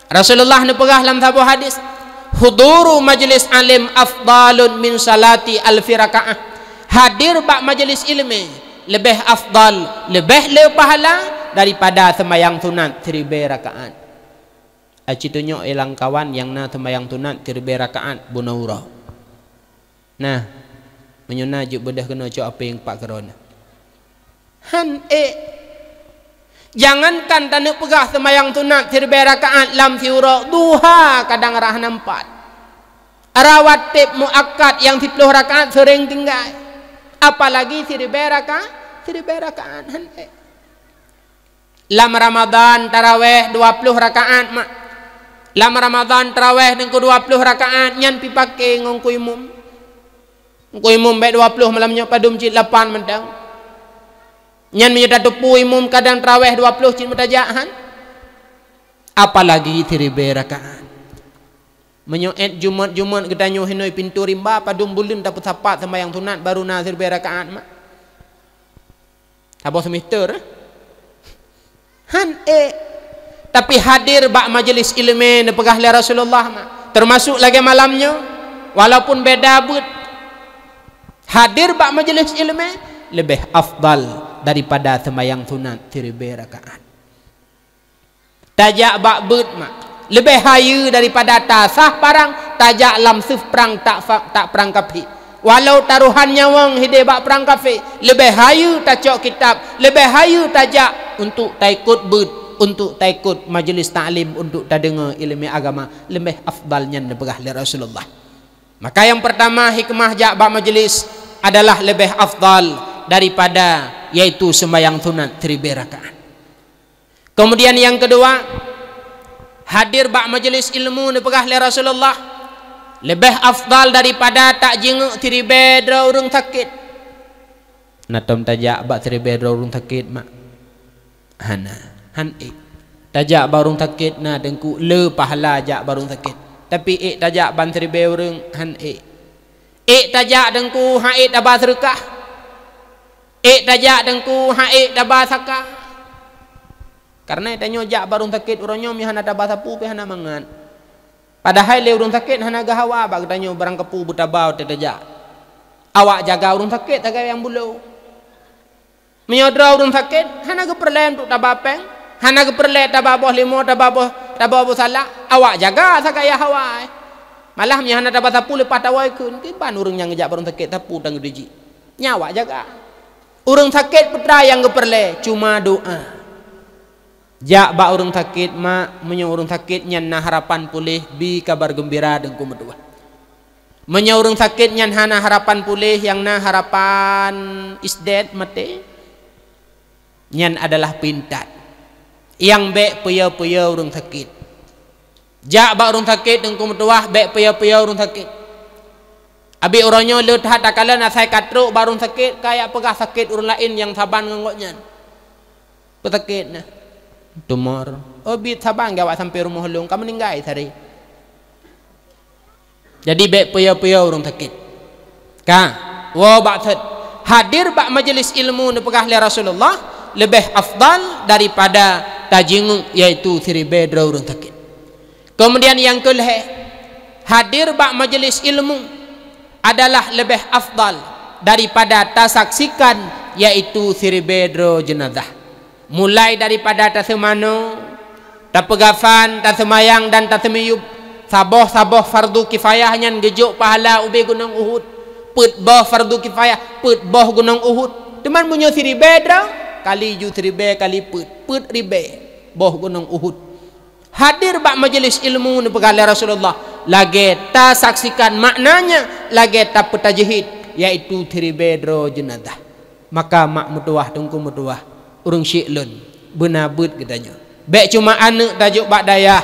Rasulullah neupeugah lam saboh hadis, "Huduru majlis alim afdalun min salati alfi rakaah." Hadir bak majelis ileumèe leubeh afdal, leubeh le pahala daripada seumayang sunat siribèe rakaat. Aci tunyok ilang kawan nyang na seumayang sunat siribèe rakaat bunoe uroe. Nah, meunyoe na jeuet beudôh keunoe cok apèng pat keudroe na. Han ék. Jangankan taneuk peugah seumayang sunat siribèe rakaat lam siuroe, duha kadang rah nampat. Rawatib muakkad nyang siploh rakaat seuréng tinggai. Apalagi siribèe rakaat, siribèe rakaat han ék. Lam Ramadhan taraweh dua ploh rakaat mak. Lam Ramadhan taraweh deungon dua ploh rakaat nyan pih paké ngon ku imum. Ku imum bèk dua ploh malam nyoe padum cit lapan mantong. Nyan meunyoe tateupeue imum kadang taraweh dua ploh cit meutajak han. Apalagi siribèe rakaat. Meunyoe èt Jumat-Jumat geutanyoe hinoe pintoe rimba padum buleuen tapeusapat seumayang sunat baru na siribèe rakaat mak. Saboh semester, eh? Han ék. Tapi hadir bak majelis ileumèe neupeugah lé Rasulullah ma, termasuk lagèe malam nyoe, walaupun beda beuet, hadir bak majelis ileumèe leubeh afdal daripada seumayang sunat siribèe rakaat. Tajak bak beuet mak, leubeh hayeue daripada tasah parang tajak lam seuf prang tak fa-, tak prang kafé. Walau tarohan nyawöng hidéh bak prang kafé, leubeh hayeue tacok kitab, leubeh hayeue tajak untuk taikot beuet, untuk taikot majelis taklim, untuk tadeungoe ileumèe agama, leubeh afdal nyan neupeugah lé Rasulullah. Maka nyang peurtama hikmah jak bak majelis adalah leubeh afdal daripada yaitu seumayang sunat siribèe rakaat. Kemudian nyang keudua, hadir bak majelis ilmu neupeugah lé Rasulullah, leubeh afdal daripada tak jingeuk siribèe droe ureueng sakét. Na tom tajak bak siribèe droe ureueng sakét mak. Hana, han ék. Tajak bak ureuëng sakét na Teungku, le pahala jak bak ureuëng sakét. Tapi ék tajak ban siribée ureuëng, han ék. Ék tajak Teungku, han ék taba seureukah. Ék tajak Teungku, han ék taba saka. Kareuna tanyoe jak bak ureuëng sakét uroe nyoe, meunyo hana taba sapeue pih hana mangat. Padahai lé ureuëng sakét hana geuhawa bak geutanyoe barang kapeue beutaba watée tajak. Awak jaga ureuëng sakét sagai nyang bulo. Meunyoe droe ureuëng sakét, hana geupeureulée untuk taba péng, hana geupeureulée taba boh limo, taba boh, taba boh salak, awak jaga sagai nyang hawa. Malah meunyoe hana taba sapeue leupah tawoe kheun, kiban ureuëng nyang geujak bak ureuëng sakét sapeue tan geudijik. Nyan awak jaga. Ureuëng sakét peue nyang geupeureulée, cuma doá. Jak bak ureuëng sakét, mak, meunyoe ureuëng sakét nyan na harapan puléh, bi kabar geumbira Teungku meutuwah. Meunyoe ureuëng sakét nyan hana harapan puléh, nyang na harapan isdet maté, nyan adalah peuintat. Nyang bék peuyo-peuyo ureuëng sakét. Jak bak ureuëng sakét Teungku meutuwah, bék peuyo-peuyo ureuëng sakét. Abi uroe nyoe le that takalon asai ka trok bak ureuëng sakét, kajak peugah sakét ureuëng laén nyang saban ngon gobnyan. Peusakét na. Tumor. Oh, bit saban gawat sampai rumoh lôn, ka meuninggai sehari. Jadi bék peuyo-peuyo ureuëng sakét. Ka, woe bak sot. Hadir bak majeulis ilmu neupeugah lé Rasulullah leubeh afdal daripada tajinguk, yaitu siribée droe ureuëng sakét. Keumudian nyang keulhée, hadir bak majeulis ilmu adalah leubeh afdal daripada tasaksikan, yaitu siribée droe jeunazah. Mulai daripada taseumanoe, tapeugafan, taseumayang dan taseumiyub, saboh-saboh fardu kifayah nyan geujok pahala ubé gunong Uhud. Peuet boh fardu kifayah, peuet boh gunong Uhud. Teuma meunyoe siribée droe, kali ju siribée kali peuet, peuet ribée boh gunong Uhud. Hadir bak majeulis ilmu neupeugah lé Rasulullah, lagée tasaksikan maknanya, lagée tapeutajhid, yaitu siribée droe jeunazah. Maka mak meutuwah, Teungku meutuwah, ureuëng syik lôn, beuna beuet geutanyoe. Bék cuma aneuëk tajok bak dayah,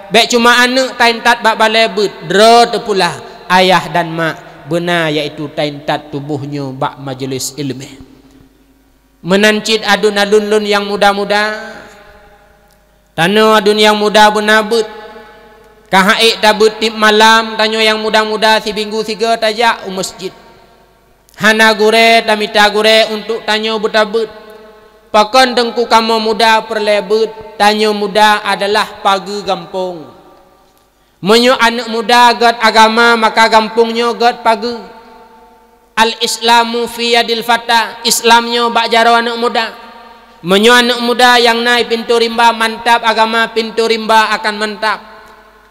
bék cuma aneuëk taintat bak balée beuet, droe teupulah, ayah dan mak, beuna yaitu taintat tuboh nyoe bak majeulis iéleumé. Meunan cit aduen-aduen lôn nyang muda-muda, tanoe aduen nyang muda beuna beuet. Ka han ék tabeuet tieb malam, tanyoe nyang muda-muda siminggu sigoe tajak u meuseujid. Hana gurée tamita gurée untuk tanyoe beutabeuet. Pakon Teungku kamoe muda peureulée beuet, tanyoe muda adalah pageue gampông. Meunyoe aneuëk muda gét agama, maka gampông nyoe gét pageue. Al-Islamu fi yadil fata, Islam nyoe bak jaroe aneuëk muda. Meunyoe aneuëk muda nyang na i pintoe rimba mantap agama, pintoe rimba akan mantap.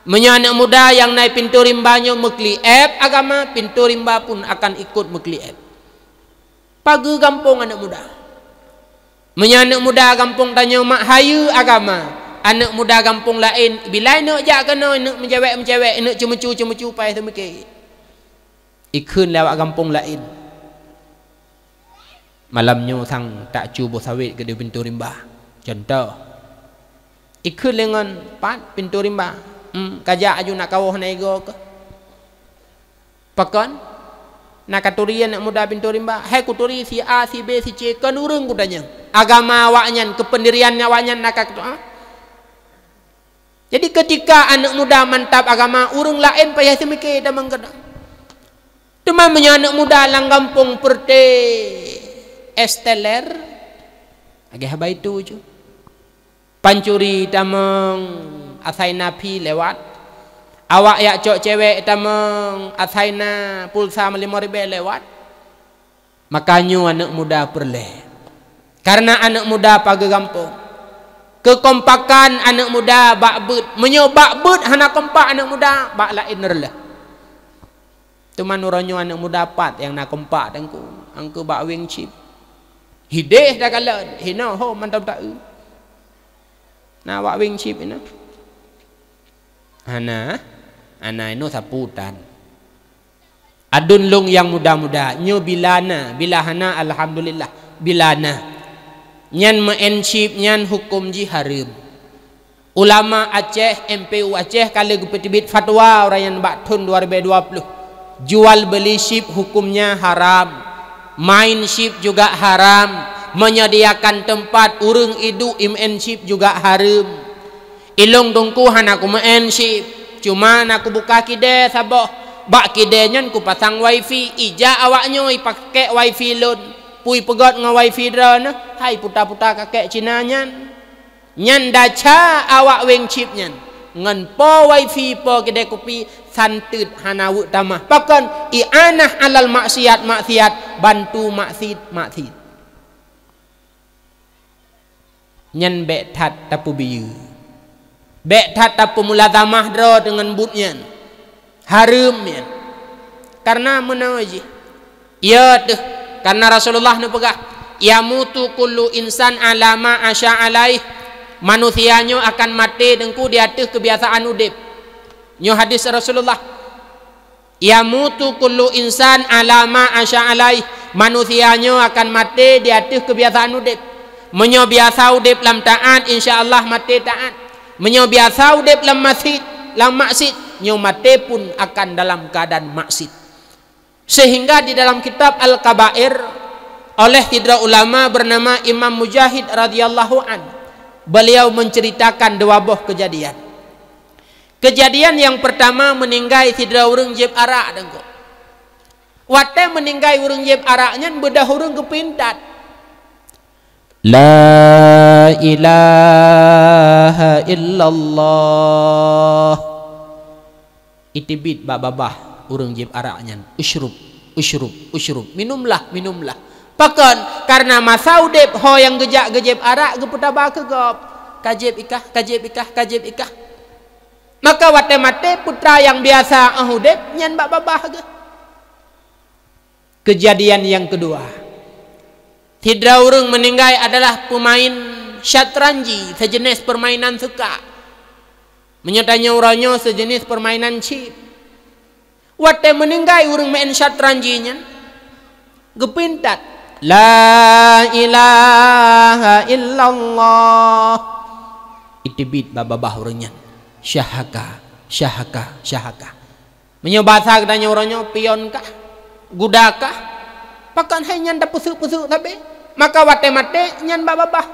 Meunyoe aneuëk muda nyang na i pintoe rimba nyoe meuklieb agama, pintoe rimba pun akan ikot meuklieb. Pageue gampông aneuëk muda. Meunyoe aneuëk muda gampông tanyoe mak hayeue agama, aneuëk muda gampông laén bila neuk jak keunoe neuk meucewek-meucewek, neuk ceumeucu-ceumeucu paih teumeuke. Ikheun lé awak gampông laén. Malam nyoe sang tak cu boh sawét keudeh pintoe rimba. Contoh. Ikheun lé ngon pat pintoe rimba. Hmm, kajak aju nak kawoe hana igoe keuh. Pakon? Na katuri aneuëk muda pintoe rimba. Hai kuturi si A, si B, si C, kon ureuëng kutanyong. Agama awaknyan, keupendirian awaknyan na ka kuturi. Jadi keutika aneuëk muda mantap agama, ureuëng laén payah teumike tamong keudang. Teuma meunyoe aneuëk muda lam gampông peureuté esteller, agak haba itu ju. Pancuri tamong asai na phi lewat. Awak jak cok cewek tamong asai na pulsa meulimo ribée lewat. Maka nyoe aneuëk muda peureulée. Kareuna aneuëk muda pageue gampông. Keukompakan aneuëk muda bak beuet. Meunyoe bak beuet hana kompak aneuëk muda, bak laén reuleh. Teuma uroe nyoe aneuëk muda pat nyang na kompak teungku, angkeu bak wing chip. Hideh takalon, hinoe ho mantong taeu. Na bak wing chip inoe. Hana, hana inoe sapu tan. Aduen lôn nyang muda-muda, nyoe bila na, bila hana, alhamdulillah, bila na. Nyan meu'en chip nyan huköm jih hareuem. Ulama Aceh, M P U Aceh ka lheueh geupeuteubit fatwa uroe nyan bak thon dua ribée dua ploh. Jual beuli chip hukömnya haram. Main chip juga haram. Menyediakan teumpat ureuëng iduek imeu'en chip juga hareuem. Ilong teungku hana kumeu'en chip, cuma na kubuka kidée saboh. Bak kidée nyan kupasang wifi, ija awaknyoe ipakek wifi lôn. Pui peugét ngon wifi droeneuh, hai puta-puta kakek Cina nyan. Nyan daca awak weng chip nyan ngon po wifi po kidée kupi, santeut hana weuek tamah. Pakon? I'anah alal maksiat, maksiat, bantu maksiat, maksiat. Nyan bék that tapeubiyeu. Bék that tapeumulazamah droe deungon buet nyan. Hareuem nyan. Karena meunoe jih. Ya teuh, karena Rasulullah neupeugah, "Yamutu kullu insan ala ma asya alaih." Manusia nyoe akan maté teungku di ateueh keubiasaan udeb. Nyoe hadis Rasulullah. "Yamutu kullu insan ala ma asya alaih." Manusia nyoe akan maté di ateueh keubiasaan udeb. Meunyoe biasa udeb lam taat, insya Allah maté taat. Meunyoe biasa udeb lam maksiat, lam maksiat, nyoe maté pun akan dalam keadaan maksiat. Sehingga di dalam kitab Al-Kabair oleh sidroe ulama bernama Imam Mujahid radhiyallahu an, beliau menceritakan dua boh kejadian. Kejadian yang pertama, meninggai sidroe ureuëng jieb arak, Teungku. Watée meninggai ureuëng jieb arak nyan, beudôh ureuëng geupintat. La ilaha illallah. Iteubiet bak babah ureuëng jieb arak nyan, "Usyrub, usyrub, usyrub, minumlah, minumlah." Pakon? Karena masa udeb ho nyang geujak geujieb arak geupeutaba keu gob. Ka jieb ikah, ka jieb ikah, ka jieb ikah. Maka watée maté, putra nyang biasa óh udeb nyan bak babah geuh. Kejadian yang kedua, sidroe ureuëng meninggai adalah pemain syatranji, sejenis permainan seuka. Meunyoe tanyoe uroe nyoe, sejenis permainan chip. Watée meninggai ureuëng main syatranji nyan, geupintat, "La ilaha illallah." Iteubiet bak babah ureuëng nyan, "Syahaka, syahaka, syahaka." Meunyoe basa geutanyoe uroe nyoe, pion kah? Guda kah? Pakon hai nyan tapeuseuek-peuseuek sabe? Maka watée maté, nyan bak babah.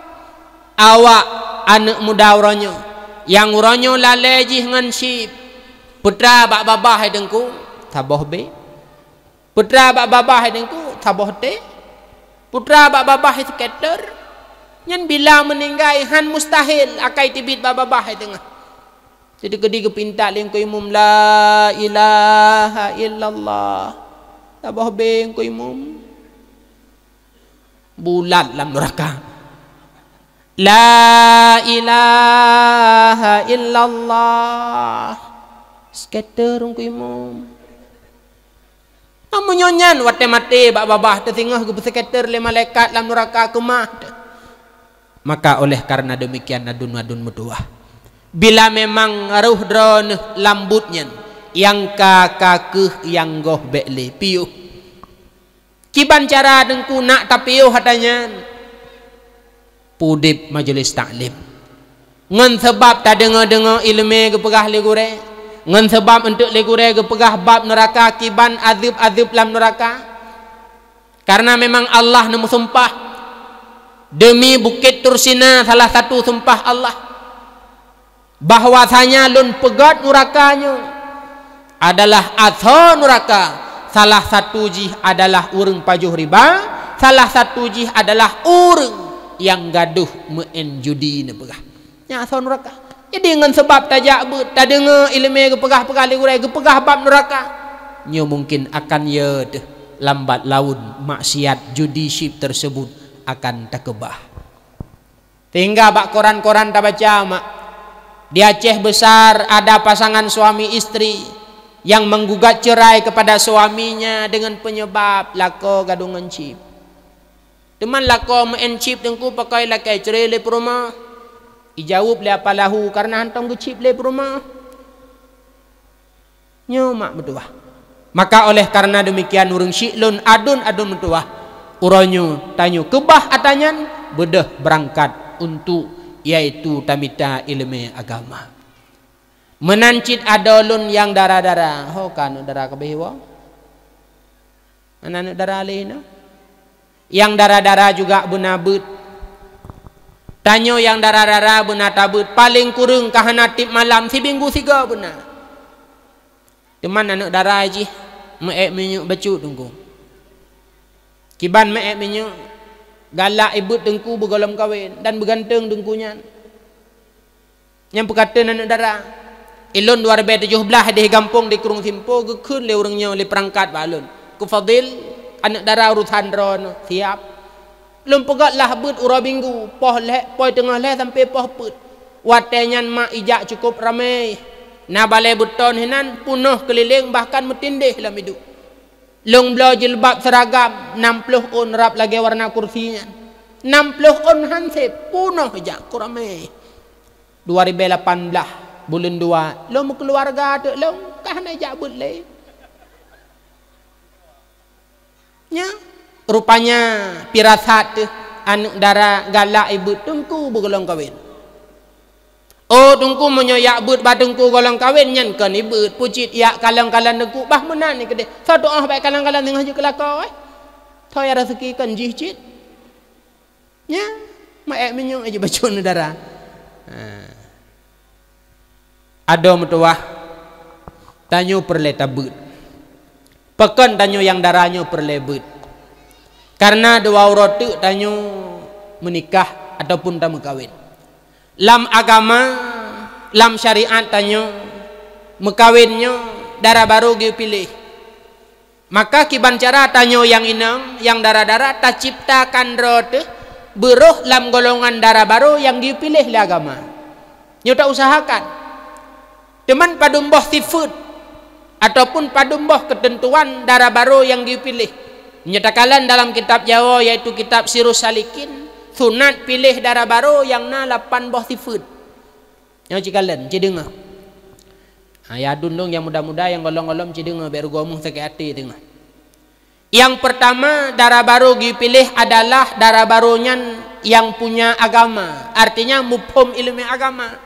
Awak aneuëk muda uroe nyoe, nyang uroe nyoe lalée jih ngon chip, putra bak babah hai Teungku, saboh B. Putra bak babah hai Teungku, saboh T. Putra bak babah hai scatter. Nyan bila meninggai, han mustahil akai teubiet bak babah hai teungoh. Jadi keudi geupintat lé Teungku Imum, "La ilaha illallah." Saboh B Teungku Imum. Bulat lam neuraka. "La ilaha illallah." Scatter Teungku Imum. Meunyoe nyan watée maté bak babah teuh singoh geupeuseketer lé malaikat lam neuraka keumah teuh. Maka oleh karena demikian, aduen-aduen meutuwah, bila memang roh droeneuh lam buet nyan, nyang ka, ka kheueh nyang goh bék lé piôh. Kiban cara Teungku nak tapiôh ata nyan? Peudeb majelis taklim. Ngon sabab tadeungoe-deungoe iéleumé geupeugah lé gurée, ngon sabab eunteuk lé gurée geupeugah bab neuraka kiban azeueb-azeueb lam neuraka. Karena memang Allah neumeusumpah, demi Bukét Tursina, salah satu sumpah Allah, bahwasanya Lôn peugét neuraka nyoe adalah asoe neuraka, salah satu jih adalah ureuëng pajoh riba, salah satu jih adalah ureuëng nyang gadôh meu'en judi, neupeugah. Nyan asoe neuraka. Jadi ngon sabab tajak beuet, tadeungoe iéleumé geupeugah-peugah lé gurée, geupeugah bab neuraka, nyoe mungkin akan, ya teuh, lambat laun maksiat judi chip tersebut akan takeubah. Sehingga bak koran-koran tabaca, mak, di Aceh Besar ada pasangan suami istri yang menggugat cerai kepada suaminya dengan penyebab lakoe gadôh ngon chip. Teuma lakoe meu'en chip Teungku pakai lakée cerai lé peurumoh. Ijaweueb lé apa lahu, karena hantom geuchip lé peurumoh. Nyoe mak meutuwah. Maka oleh karena demikian, ureuëng syiek lôn, aduen-aduen meutuwah, uroe nyoe tanyoe keubah ata nyan, beudôh beurangkat untuk, yaitu tamita iéleumé agama. Meunan cit adoe lôn nyang dara-dara, ho ka aneuëk dara keubeh woe? Hana aneuëk dara lé hinoe? Nyang dara-dara juga beuna beuet. Tanyoe nyang dara-dara beuna tabeuet, paleng kureueng ka hana tiep malam, siminggu sigoe beuna. Teuma aneuk dara jih meu-ék minyeuk bacut teungku. Kiban meu-ék minyeuk, galak ibeuet teungku beugohlom kawen dan beuganteung teungku nyan. Nyang peukateun aneuk dara. Ilôn dua ribèe tujoh blah di gampông di Krueng Simpo geukheun lé ureuëng nyoe lé peurangkat bak lôn. Keu Fadil, aneuk dara urosan droeneuh siab. Lôn peugöt lah beuet uroe Minggu, poh lhèe, poh teungoh lhèe sampoe poh peuet. Watèe nyan mak ijak cukôp ramé. Na balèe beuton hinan punoh keulileng bahkan meutindéh lam idôk. Lôn bloe jilbab seuragam nam ploh ôn rab lagèe warna kursi nyan. Nam ploh ôn han sép punoh ijak keu ramé. Dua ribèe lapan blah buleuen dua, lôn meukeuluwarga teuk lôn ka hana jak beuet lé. Nya, rupanya pirasat teuh aneuk dara galak ibeuet teungku beugohlom kawen. Oh teungku, meunyoe jak beuet bak teungku gohlom kawen nyan kon ibeuet, pucit jak kalon-kalon teungku bah meunan ni keudeh. Soe tu'oh bak kalon-kalon singoh jeuet keu lakoe. Soe nyang raseuki kon jih cit. Nya, meu-ék minyeuk jih bacut aneuk dara. Ha. Adoe meutuwah, tanyoe peureulèe tabeuet. Pakon tanyoe nyang dara nyoe peureulèe beuet? Kareuna dua uroe teuk tanyoe meunikah ataupun tameukawen. Lam agama, lam syariat tanyoe, meukawen nyoe dara barô geupiléh. Maka kiban cara tanyoe nyang inong, nyang dara-dara taciptakan droe teuh beurôh lam golongan dara barô nyang geupiléh lé agama. Nyoe tausahakan. Teuma padum boh sifeuet ataupun padum boh keuteuntuan dara barô nyang geupiléh? Nyoe takalon dalam kitab Jawoe, yaitu kitab Sirus Salikin, sunat piléh dara barô nyang na lapan boh sifeuet. Nyoe cikalon, cideungoe. Ha, ya adun dong nyang muda-muda, nyang gohlom-gohlom cideungoe, bèk rugoe meuh sakét até teungoh. Nyang peurtama, dara barô geupiléh adalah dara barô nyan nyang punya agama, artinya muphom ileumèe agama.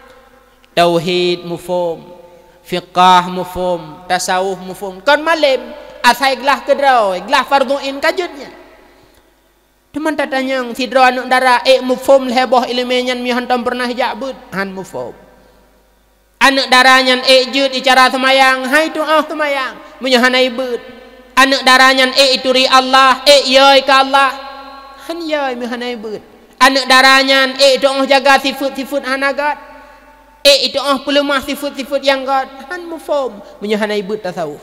Tauhid muphom, fiqah muphom, tasawuf muphom. Kon malém, asai glah keudroe, glah fardhu ain ka jeuet nyan. Teuma tatanyong, sidroe aneuk dara ék muphom lhèe boh ileumèe nyan meunyoe hántom peureunah jak beuet? Han muphom. Aneuk dara nyan ék jeuet icara seumayang, han itu'oh seumayang meunyoe hana ibeuet. Aneuk dara nyan ék ituri Allah, ék yôi keu Allah, han yôi meunyoe hana ibeuet. Aneuk dara nyan ék itu'oh jaga sifeuet-sifeuet hana gèt, ék itu'oh peuleumah sifeuet-sifeuet nyang gèt, han muphom meunyoe hana ibeuet tasawuf.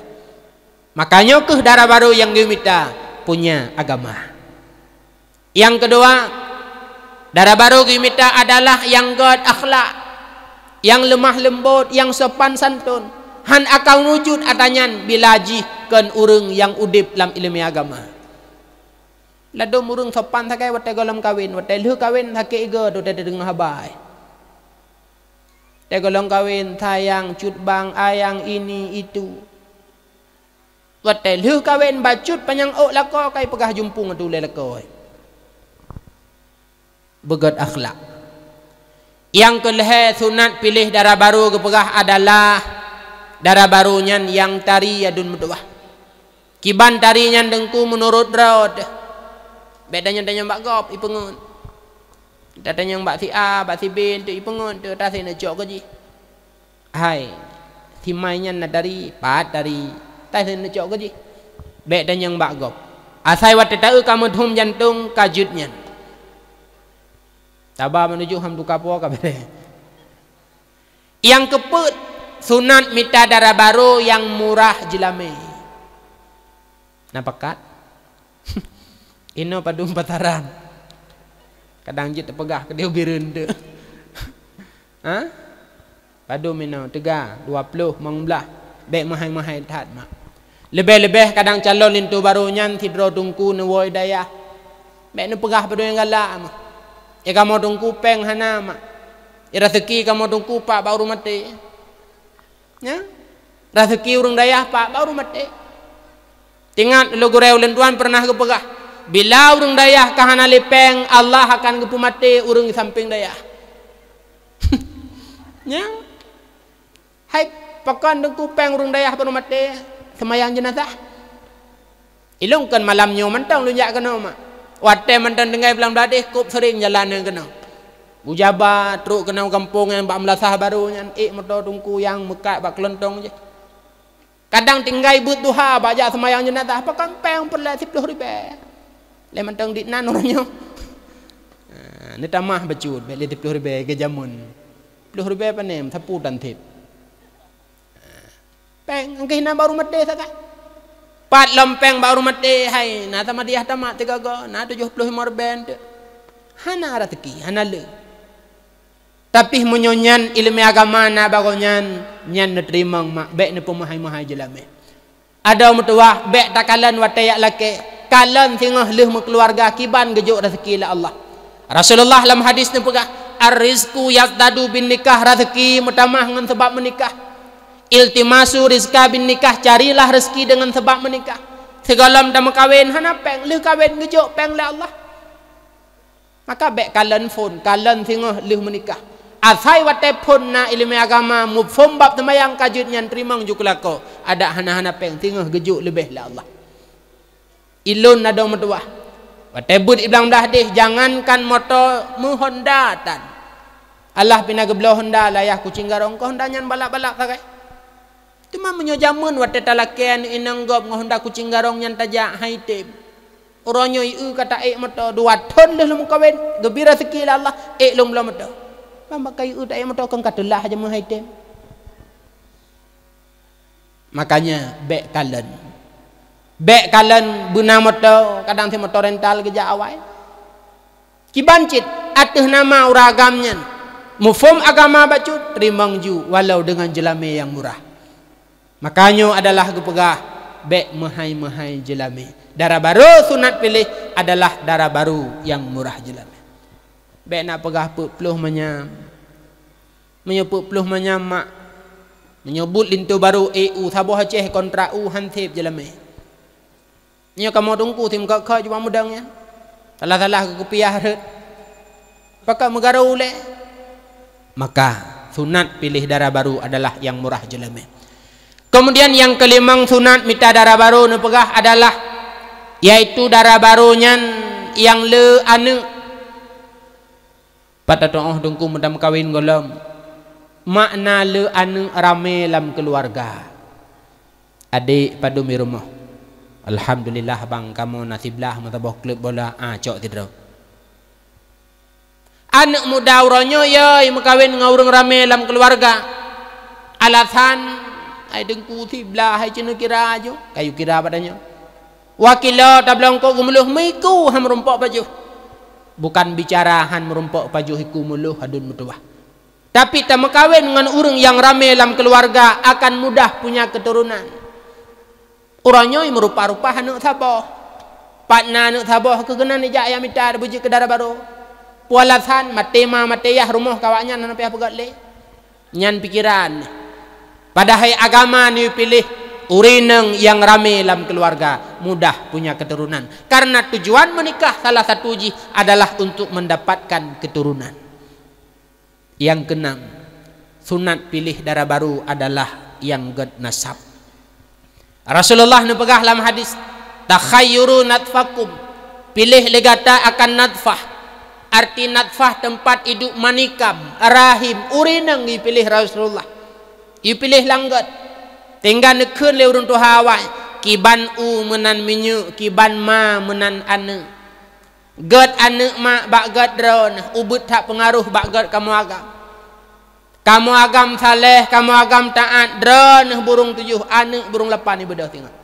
Maka nyoe kheueh dara barô nyang geumita punya agama. Nyang keudua, dara barô geumita adalah nyang gèt akhlak, nyang leumah leumbot, nyang sopan santun. Han akan wujud ata nyan bila jih kon ureuëng nyang udeb lam ileumèe agama. Ladôm ureuëng sopan sagai watèe gohlom kawen, watèe lheueh kawen sakét igoe watèe tadeungoe haba. Watèe gohlom kawen sayang cut bang, ayang ini itu. Watèe lheueh kawen bacut panyang ôk lakoe kai peugah jumpung ateueh ulèe lakoe. Beugèt akhlak. Nyang keulhèe sunat piléh dara barô geupeugah adalah dara barô nyan nyang tari adun meutuwah. Kiban tari nyan teungku meunurot droe teuh. Bèk tanyong-tanyong bak gob ipeungeut. Tatanyong bak si A, bak si B, untuk ipeungeut teuh, tasé neucok keu jih. Hai, si mai nyan na tari, pat tari, tasé neucok keu jih. Bèk tanyong bak gob. Asai watèe taeu ka meuthom jantông ka jeuet nyan. Taba meunujok ham tuka po ka bèrèh. Nyang keupeuet, sunat mita dara barô nyang murah jilamé. Na pakat? Inoe padum pasaran. Kadang jeuet teupeugah keudéh ubé reundeuk. Ha? Padum inoe teuga dua ploh mong blah. Bèk meuhai-meuhai that mak. Leubeh-leubeh kadang calon linto barô nyan sidroe teungku neuwoe dayah. Bèk neupeugah padum nyang galak mak. Ya kamoe teungku péng hana mak. Ya raseuki kamoe teungku pak bak ureuëng maté. Nya? Raseuki ureuëng dayah pak bak ureuëng maté. Ingat lé gurèe ulôn tuan peureunah geupeugah, bila ureuëng dayah ka hana lé péng, Allah akan geupeumaté ureuëng sampéng dayah. Nya? Hai, pakon teungku péng ureuëng dayah baru maté seumayang jeunazah? Ilôn kon malam nyoe mantong lôn jak keunoe mak. Watée mantong tinggai Blang Bladeh, kôp seuring jalan nyang keunoe. Bujaba trok keunoe gampông nyang bak meulasah barô nyan, ék moto teungku nyang meukat bak keulontong jih. Kadang tinggai beuet duha bak jak seumayang jeunazah, pakon péng peureulée siploh ribée. Lé mantong dit nan uroe nyoe. Ha, neutamah bacut, bék lé siploh ribée, geujameun. Siploh ribée pané, sapeue tan sép. Péng, engkeuh na bak ureuëng maté sagai. Pat lom péng bak ureuëng maté, hai, na tamadiah tamat tigaga, na tujoh ploh limong ribée teuk. Hana raseuki, hana le. Tapi meunyoe nyan iéleumé agama na bak gobnyan, nyan neuteurimong mak, bék neupeumeuhai-meuhai jeulamé. Adoe meutuwah, bék takalon watée jak lakée, kalon singoh lheueh meukeuluwarga kiban geujok raseuki lé Allah. Rasulullah lam hadis neupeugah, "Ar-rizqu yazdadu bin nikah," raseuki meutamah ngon sabab meunikah. "Iltimasu rizqa bin nikah," carilah raseuki deungon sabab meunikah. Sigohlom tameukawen hana péng, lheueh kawen geujok péng lé Allah. Maka bék kalon phon, kalon singoh lheueh meunikah. Asai watée phon na iéleumé agama, muphom bab teumayang ka jeuet nyan teurimong ju keulakoe, adak hana-hana péng singoh geujok leubeh lé Allah. Ilôn adoe meutuwah. Watée beuet i Blang Bladeh, jangankan moto, meuhonda tan. Allah pih na geubloe honda, layah kucing garong keu honda nyan balak-balak sagai. Teuma meunyoe jameun watée talakée aneuk inong gob ngon honda kucing garong nyan tajak, hai tem. Uroe nyoe ieu ka taék moto, dua thon lheueh lôn meukawen, geubri raseuki lé Allah, ék lôn bloe moto. Ban bak kayue taék moto kon ka teulah jameun hai tem. Makanya bék kalon. Bék kalon beuna moto, kadang si moto rental geujak awai. Kiban cit ateueh nama ureuëng agam nyan, muphom agama bacut, teurimong ju walau deungon jeulamé nyang murah. Maka nyoe adalah geupeugah bék meuhai-meuhai jeulamé. Dara barô sunat piléh adalah dara barô nyang murah jeulamé. Bék na peugah peuet ploh manyam. Meunyoe peuet ploh manyam mak, meunyoe buet linto barô ék u saboh Aceh kontrak u han sép jeulamé. Nyoe kamoe teungku sim kok-kok jubah mudang nyan. Salah-salah keu kupiah rhot. Pakon meugarô ulée? Maka sunat piléh dara barô adalah nyang murah jeulamé. Kemudian nyang keulimong sunat mita dara barô neupeugah adalah, yaitu dara barô nyan nyang le aneuk. Pat tatu'oh teungku meutameukawen gohlom, makna le aneuk ramé lam keuluwarga. Adék padum i rumoh. Alhamdulillah bang kamoe na siblah meusaboh klub bola, ah, cok sidroe. Aneuk muda uroe nyoe yoi meukawen ngon ureuëng ramé lam keuluwarga. Alasan, hai teungku siblah, hai ceuneuk kira ju, kayue kira bak tanyoe. Wakilo tablong kok geumeuleuh meuiku han meurumpok pajoh. Bukan bicara han meurumpok pajoh iku meuleuh hadun meutuwah. Tapi tameukawen ngon ureuëng nyang ramé lam keuluwarga akan mudah punya keuturonan. Uroe nyoe meurupa-rupa aneuk saboh. Pat na aneuk saboh keu geunan ijak ayah mita beujeuet keu dara barô. Peue alasan maté ma maté yah rumoh keu awaknyan hana payah peugét lé. Nyan pikeran. Padahai agama neupiléh ureuëng nyang ramé lam keuluwarga mudah punya keuturonan. Karena tujuan meunikah salah satu jih adalah untuk mendapatkan keuturonan. Nyang keunam, sunat piléh dara barô adalah nyang gét nasab. Rasulullah neupeugah lam hadis, "Takhayyuru natfakum," piléh lé gata akan natfah. Arti natfah teumpat idup manikam, rahim, ureuëng nyang geupiléh Rasulullah. Geupiléh lam gét. Tinggai neukheun lé ureuëng tuha awai, kiban u meunan minyeuk, kiban ma meunan aneuk. Gét aneuk mak bak gét droeneuh, ubit that peungaroh bak gét kamoe agam. Kamoe agam saleh, kamoe agam taát, droeneuh burung tujoh, aneuk burung lapan ibeudôh singoh.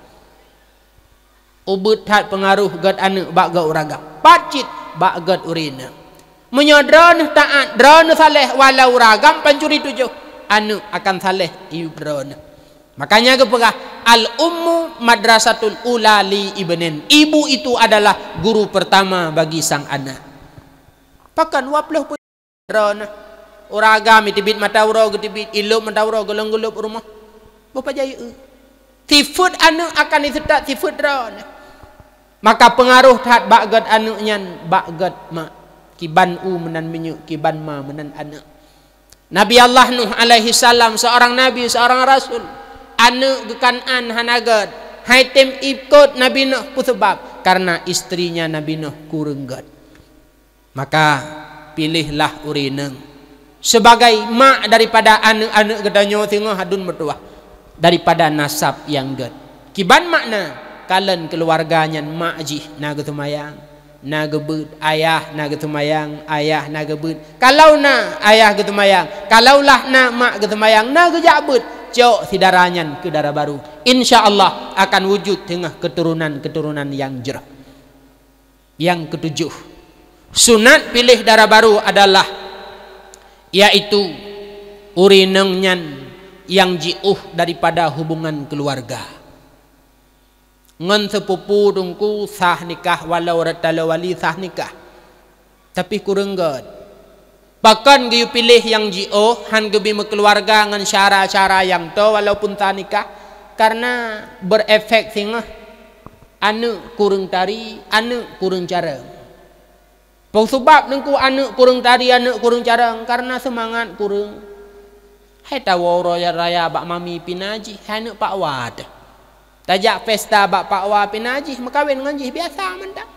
Ubit that peungaroh gét aneuk bak gét ureuëng agam. Pat cit bak gét ureuëng inong. Meunyoe droeneuh taát, droeneuh saleh, walau ureuëng agam pancuri tujoh, aneuk akan saleh iék droeneuh. Makanya geupeugah, "Al-ummu madrasatul ula li ibnin." Ibu itu adalah guru pertama bagi sang anak. Pakon dua ploh peuet droeneuh. Ureuëng agam iteubiet mata uroe geuteubiet, ilôb mata uroe geulong-geulôb u rumoh. Boh pajan ié. Sifeuet aneuk akan iseutôt sifeuet droeneuh. Maka peungaroh that bak gét aneuk nyan bak gét mak. Kiban u meunan minyeuk, kiban ma meunan aneuk. Nabi Allah Nuh alaihi salam, seorang nabi, seorang rasul. Aneuk geuh Kan'an hana gét. Hai tem ikot Nabi Nuh, peue seubab? karena istrinya Nabi Nuh kureueng gét. Maka pilihlah ureueng inong sebagai mak daripada aneuk-aneuk geutanyoe singoh aduen meutuwah daripada nasab nyang gét. Kiban makna, kalon keuluwarga nyan mak jih na geuseumayang, na geubeuet, ayah na geuseumayang, ayah na geubeuet. Kalau na ayah geuseumayang, kalaulah na mak geuseumayang, na geujak beuet, cok si dara nyan keu dara barô. Insya Allah akan wujud teungoh keuturonan-keuturonan nyang jroh. Nyang keutujoh, sunat piléh dara barô adalah, yaitu ureueng inong nyan nyang jiôh daripada hubungan keuluwarga. Ngon seupupu teungku sah nikah, walau rot taloe wali sah nikah, tapi kureueng gét. Pakon geuyue piléh nyang jiôh, han geubi meukeuluwarga ngon syara-syara nyang toe walaupun sah nikah? Karena berefek singoh, aneuk kureueng tari, aneuk kureueng carông. Peue sabab teungku aneuk kureueng tari, aneuk kureueng carông? Karena seumangat kureueng. Hai tawoe uroe raya bak mami pih na jih, hai aneuk pakwa teuh. Tajak pesta bak pakwa pih na jih, meukawen ngon jih biasa mantong.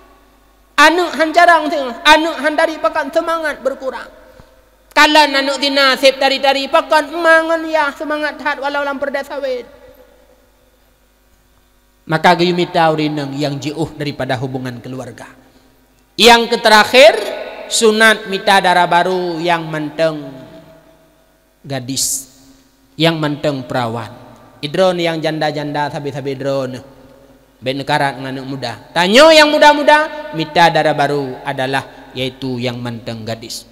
Aneuk han carông singoh, aneuk han tari pakon, seumangat beukurang. Kalon aneuk zina seb tari-tari pakon, ma ngon yah seumangat that walau lam peureudèe sawét. Maka geuyue mita ureueng inong nyang jiôh daripada hubungan keuluwarga. Nyang keuteurakhier, sunat mita dara barô nyang mantong gadis, nyang mantong peurawan. Idroeneuh nyang janda-janda sabe-sabe droeneuh, bèk neukarat ngon aneuk muda. Tanyoe nyang muda-muda, mita dara barô adalah yaitu nyang mantong gadis.